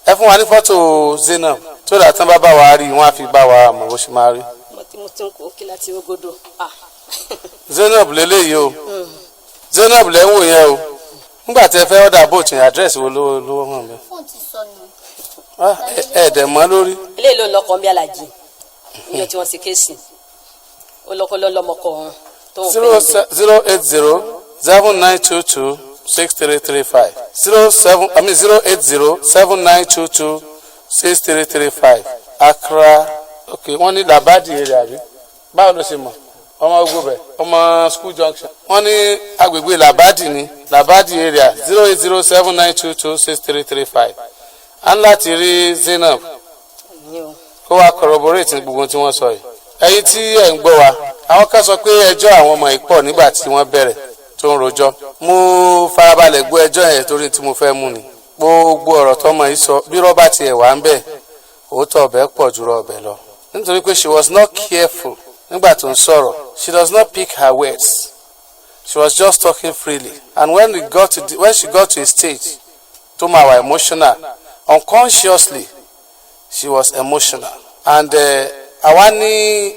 Ẹ fún wa ní fọ́tò Zainab tó dà tán, bá bá wa rí, wọ́n á fi bá wa mọ̀ bó ṣe máa rí. Mo ti ń kó kí láti rógódò. Zainab lélẹ́yìí o. Zainab lẹ́ ń wò yẹn o. Nígbà tí ẹ fẹ́ order boat yẹn, àdírẹ́sì wo ló hàn mí? Fóònù ti sọnù. Ẹ dẹ̀ mọ́ lórí. Eléyìí ló ń lọkọ̀ ń bí, alájì, níjọ́ tí wọ́n ṣe case, ó lọ́kọ́ lọ́mọkọ̀ ọ̀hún tó ń fẹ́. 08079226335. 07, I mean 08079226335. Accra. Ok, wọ́n ní Labadi area, àbí báwo ló ṣe mọ̀? Ọmọ ogun bẹ̀, ọmọ school junction. Wọ́n ní agbègbè Labadi ní Labadi area. 08079226335. A ń láti rí Zainab Ní o. kó wá corroborate ní gbogbo tí wọ́n sọ yìí. Ẹ̀yin tí ẹ̀ ń gbọ́ wa, Àwọn kan sọ pé ẹjọ́ àwọn ọmọ yìí pọ̀ nígbà tí wọ́n bẹ̀rẹ̀ tó ń rojọ́. Mo farabalẹ̀ gbọ́ ẹjọ́ yẹn torí tí mo fẹ́ mú ni. Gbogbo ọ̀rọ̀ tọmọ yìí sọ, bí rọ́bà tiẹ̀ wà ń bẹ̀, òótọ́ ọbẹ̀ pọ̀ jù rọ ọbẹ̀ lọ, nítorí pé she was not careful nígbà tó ń sọ̀rọ̀. She does not pick her words. She was just talking freely, and when she got to a stage tó máa wà emotional, unconsciously she was emotional. And àwa ní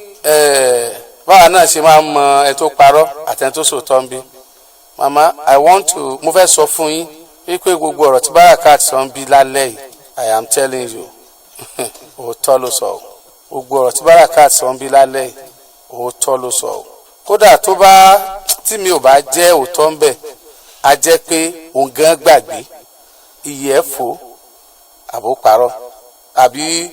báwa náà ṣe máa ń mọ ẹ tó parọ́ àtẹni tó sòótọ́ ń bí. Mama, I want to mo fẹ́ sọ fún yín wípé gbogbo ọ̀rọ̀ tí Barakat sọ ń bí lálẹ́ yìí, I am telling you, òótọ́ ló sọ o. Gbogbo ọ̀rọ̀ tí Barakat sọ ń bí lálẹ́ yìí, òótọ́ ló sọ o. Kódà tó bá tí mi ò bá jẹ́ òótọ́ ń bẹ̀, á jẹ́ pé òun gan gbàgbé iyì ẹ̀ fò, àbó parọ́, àbí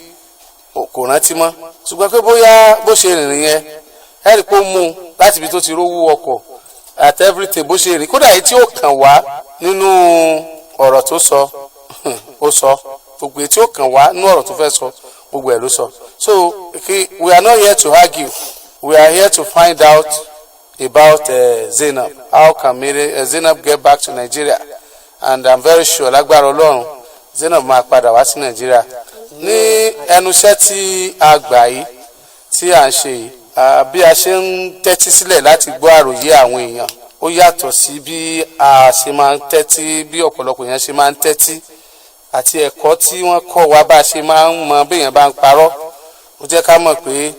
kò rántí mọ́. Ṣùgbọ́n pé bóyá bó ṣe rìnrìn yẹn, ẹ rí i pé ó mú un láti ibi tó ti rówó ọkọ̀ at everything, bó ṣe rìn, kódà èyí tí ó kàn wá nínú ọ̀rọ̀ tó sọ, ó sọ gbogbo èyí tí ó kàn wá nínú ọ̀rọ̀ tó fẹ́ sọ, gbogbo ẹ̀ ló sọ. So we are not here to argue. We are here to find out about Zainab. How can Zainab get back to Nigeria? And I'm very sure, lágbára Ọlọ́run, Zainab máa padà wá sí Nigeria. Ní ẹnuṣẹ́ tí a gbà yìí tí à ń ṣe yìí, bí a ṣe ń tẹ́tí sílẹ̀ láti gbọ́ àròyé àwọn èèyàn, ó yàtọ̀ sí bí a ṣe máa ń tẹ́tí, bí ọ̀pọ̀lọpọ̀ èèyàn ṣe máa ń tẹ́tí, àti ẹ̀kọ́ tí wọ́n kọ́ wa, bá a ṣe máa ń mọ bí èèyàn bá ń parọ́. Ó jẹ́ ká mọ̀ pé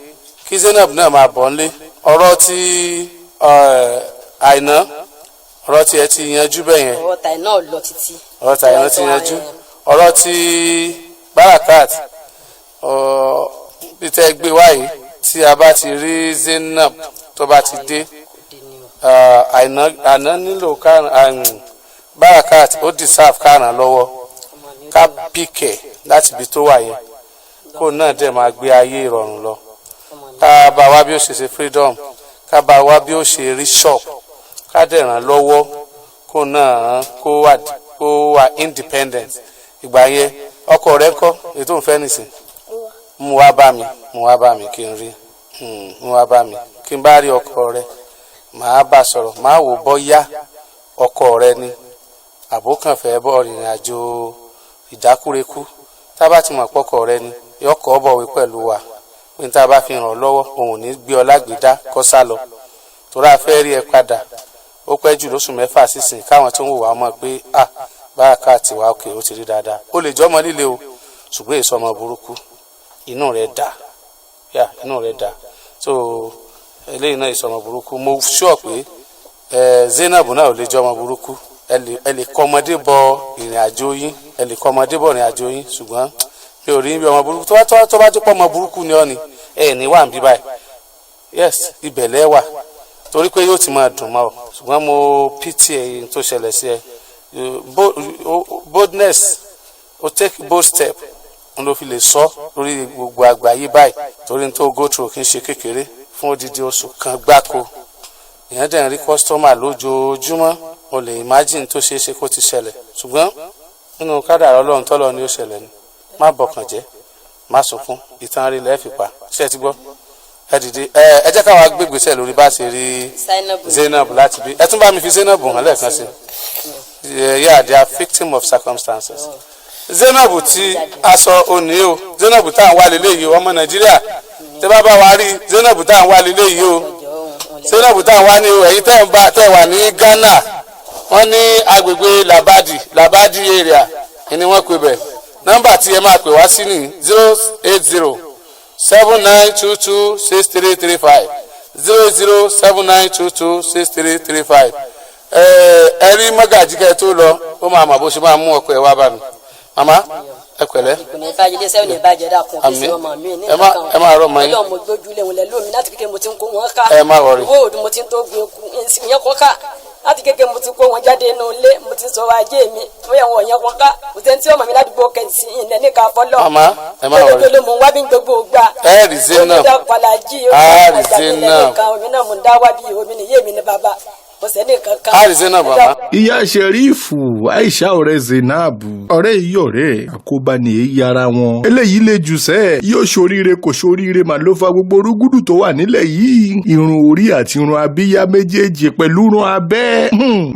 kí Zainab náà máa bọ̀ ńlé. Ọ̀rọ̀ tí Àìná, ọ̀rọ̀ tí ẹ ti yanjú bẹ́ẹ̀ yẹn. Ọ̀rọ̀ tàì náà lọ títí. Ọ̀rọ̀ tí Àìná ti yanjú. Ọ̀rọ̀ tí Barakat, bí tẹ́ gbé wáyé, tí a bá ti rí Zainab tó bá ti dé, Àìná, Àìná nílò ká Barakat, ó deserve ká ràn lọ́wọ́, ká pick ẹ̀ láti ibi tó wà yẹn, kó náà dẹ̀ máa gbé ayé ìrọ̀rùn lọ. Ká bá wá bí ó ṣe ṣe freedom, ká bá wá bí ó ṣe rí shop, ká dẹ̀ ràn lọ́wọ́ kó náà kó wà independent. Ìgbà yẹn, ọkọ rẹ̀ ńkọ́, èyí tó ń fẹ́ nìsín? Mú wá bá mi, mú wá bá mi kí n rí. Mú wá bá mi kí n bá rí ọkọ rẹ̀, màá bá sọ̀rọ̀, màá wò bọ́yá ọkọ rẹ̀ ni àbókànfẹ́ bọ́ rìnrìn àjò ìdákúrekú. Tá a bá ti mọ̀ pọ́kọ rẹ̀ ni, yọkọ̀ bọ̀wé pẹ̀lú wa pé tá a bá fi ràn ọ́ lọ́wọ́, òun ò ní gbé ọ lágbèdá kó sá lọ, torí a fẹ́ rí ẹ padà ó pẹ́ jù lóṣù 6 sísìn, káwọn tó ń wò wá mọ̀ pé, ah, Báràkà tiwa òkè ó ti rí dáadáa. Ó lè jọ́ ọmọ líle o, ṣùgbọ́n èso ọmọ burúkú, inú rẹ̀ dà yà, inú rẹ̀ dà. So eléyìí náà èso ọmọ burúkú. Mo sure pé ẹ Zainab náà ò lè jọ́ ọmọ burúkú. Ẹ lè kọ́ ọmọdé bọ ìrìn àjò yín, ẹ lè kọ́ ọmọdé bọ ìrìn àjò yín, ṣùgbọ́n mi ò rí bí ọmọ burúkú. Tó bá tó pọ̀ ọmọ burúkú ni ọ́ ni, ẹ ní wà ń bí báyìí. Yes, ibẹ̀ lẹ́ wà, torí pé yóò ti máa dùn mọ́ ọ. Ṣùgbọ́n mo pity ẹ̀yin tó ṣẹlẹ̀ sí ẹ. Boldness o, take bold step n ló fi lè sọ lórí gbogbo àgbáyé báyìí, torí n tó go through kì í ṣe kékeré. Fún odidi oṣù kan gbáko, èèyàn dẹ̀ ń rí customer lójoojúmọ́. O lè imagine tó ṣeé ṣe kó ti ṣẹlẹ̀, ṣùgbọ́n nínú kádàrá Ọlọ́run tọ́lọ́ ni ó ṣẹlẹ̀ ni. Má bọkàn jẹ́, má sunkún. Ìtàn rí lẹ́ẹ̀ fi pa. Ṣé ẹ ti gbọ́? Ẹ dìde, ẹ jẹ́ káwa gbégbèsè lórí bá ṣe rí Zainab. Zainab láti bí. Ẹ tún bá mi fi Zainab hàn lẹ́ẹ̀kan sí i. Yeah, they are victim of circumstances. Zainab tí a sọ òní o, Zainab tá à ń wá lélẹ́yìí o. Ọmọ Nàìjíríà, tẹ́ bá bá wa rí Zainab tá à ń wá lélẹ́yìí o, Zainab tá à ń wá ní o. Ẹ̀yin tẹ́ ń bá tẹ́ wà ní Ghana, wọ́n ní agbègbè Labadi, Labadi area ni wọ́n pè bẹ̀. Nọ́mbà tí ẹ máa pè wá sí ní 08079226335, 0079226335. Ẹ rí mọ́gàjí kẹ́ tó lọ, ó máa mọ̀ bó ṣe máa mú ọkọ ẹ wá bá mi. Màmá, ẹ pẹ̀lẹ́. Kò ní bàjẹ́, iléeṣẹ́ ò ní bàjẹ́, dákun kí Àmín. sí ọmọ mi ní Ẹ má rọ ọmọ yín. Ọlọ́run, mo gbójúlé wọn lẹ lómi láti kékeré, mo ti ń kó wọn ká. Ẹ má worry. Owó òdu mo ti ń tó gbin ìyẹn kọ́ ká láti kékeré, mo ti kó wọn jáde inú ilé, mo ti sọ ajé mi fún ẹ̀wọ̀n ìyẹn kọ́ ká. Kò sẹ́ni tí ọmọ mi ládùúgbò kẹ̀sì ìlẹ̀ ní ká fọlọ́. Màmá, ẹ má worry. Lójoojúmọ́ mo ń wá bí gbogbo gbà. Ẹ rí Zainab. Falaji. Á rí Zainab. Omi náà mo ń dá wá bí omi nìyé mi ní bàbá. Kò sẹ́ni kankan. A rí Zainab bàbá. Ìyá Ṣẹ̀rífù Aisha, ọ̀rẹ́ Zainab, ọ̀rẹ́ yìí, ọ̀rẹ́ àkóbá ni èyí ara wọn. Eléyìí lè jù sẹ́ yóò ṣoríire, kò ṣoríire mà ló fa gbogbo rúgúdù tó wà nílẹ̀ yìí. Irun orí àti irun abíyá méjèèjì pẹ̀lú irun abẹ́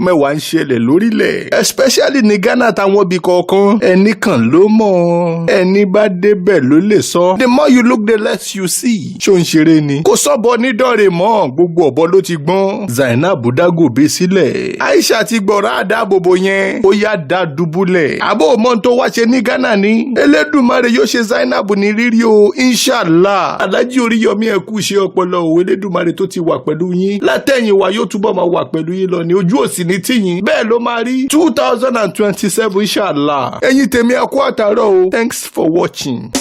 mẹ́wàá ń ṣẹlẹ̀ lórílẹ̀, especially ní Ghana táwọn ibì kọ̀ọ̀kan. Ẹnì kan ló mọ̀, ẹni bá débẹ̀ ló lè sọ. The more you look, the less you see. Ṣó ń ṣeré ni? Kò sọ́bọ nídọ̀rẹ̀ mọ́, gbogbo ọ̀bọ ló ti gbọ́n. Zainab dágòbé sílẹ̀, Aisha ti gbọ̀rọ̀ àdáàbòbò yẹn, ó yá dá dùbúlẹ̀. Àbó mọ́ tó wá ṣe ní Ghana ni. Elédùmarè yóò ṣe Zainab ní rírí o, inshallah. Alájí Oríyọmí, ẹ kú ṣe ọpọlọ òwe. Elédùmarè tó ti wà pẹ̀lú yín látẹ̀yìnwá yóò túbọ̀ máa wà pẹ̀lú yín lọ ní ojú òsì ní tìyín. Bẹ́ẹ̀ ló máa rí 2027, inshallah. Ẹ̀yin tèmi, ẹ kú àtàárọ̀ o. Thanks for watching.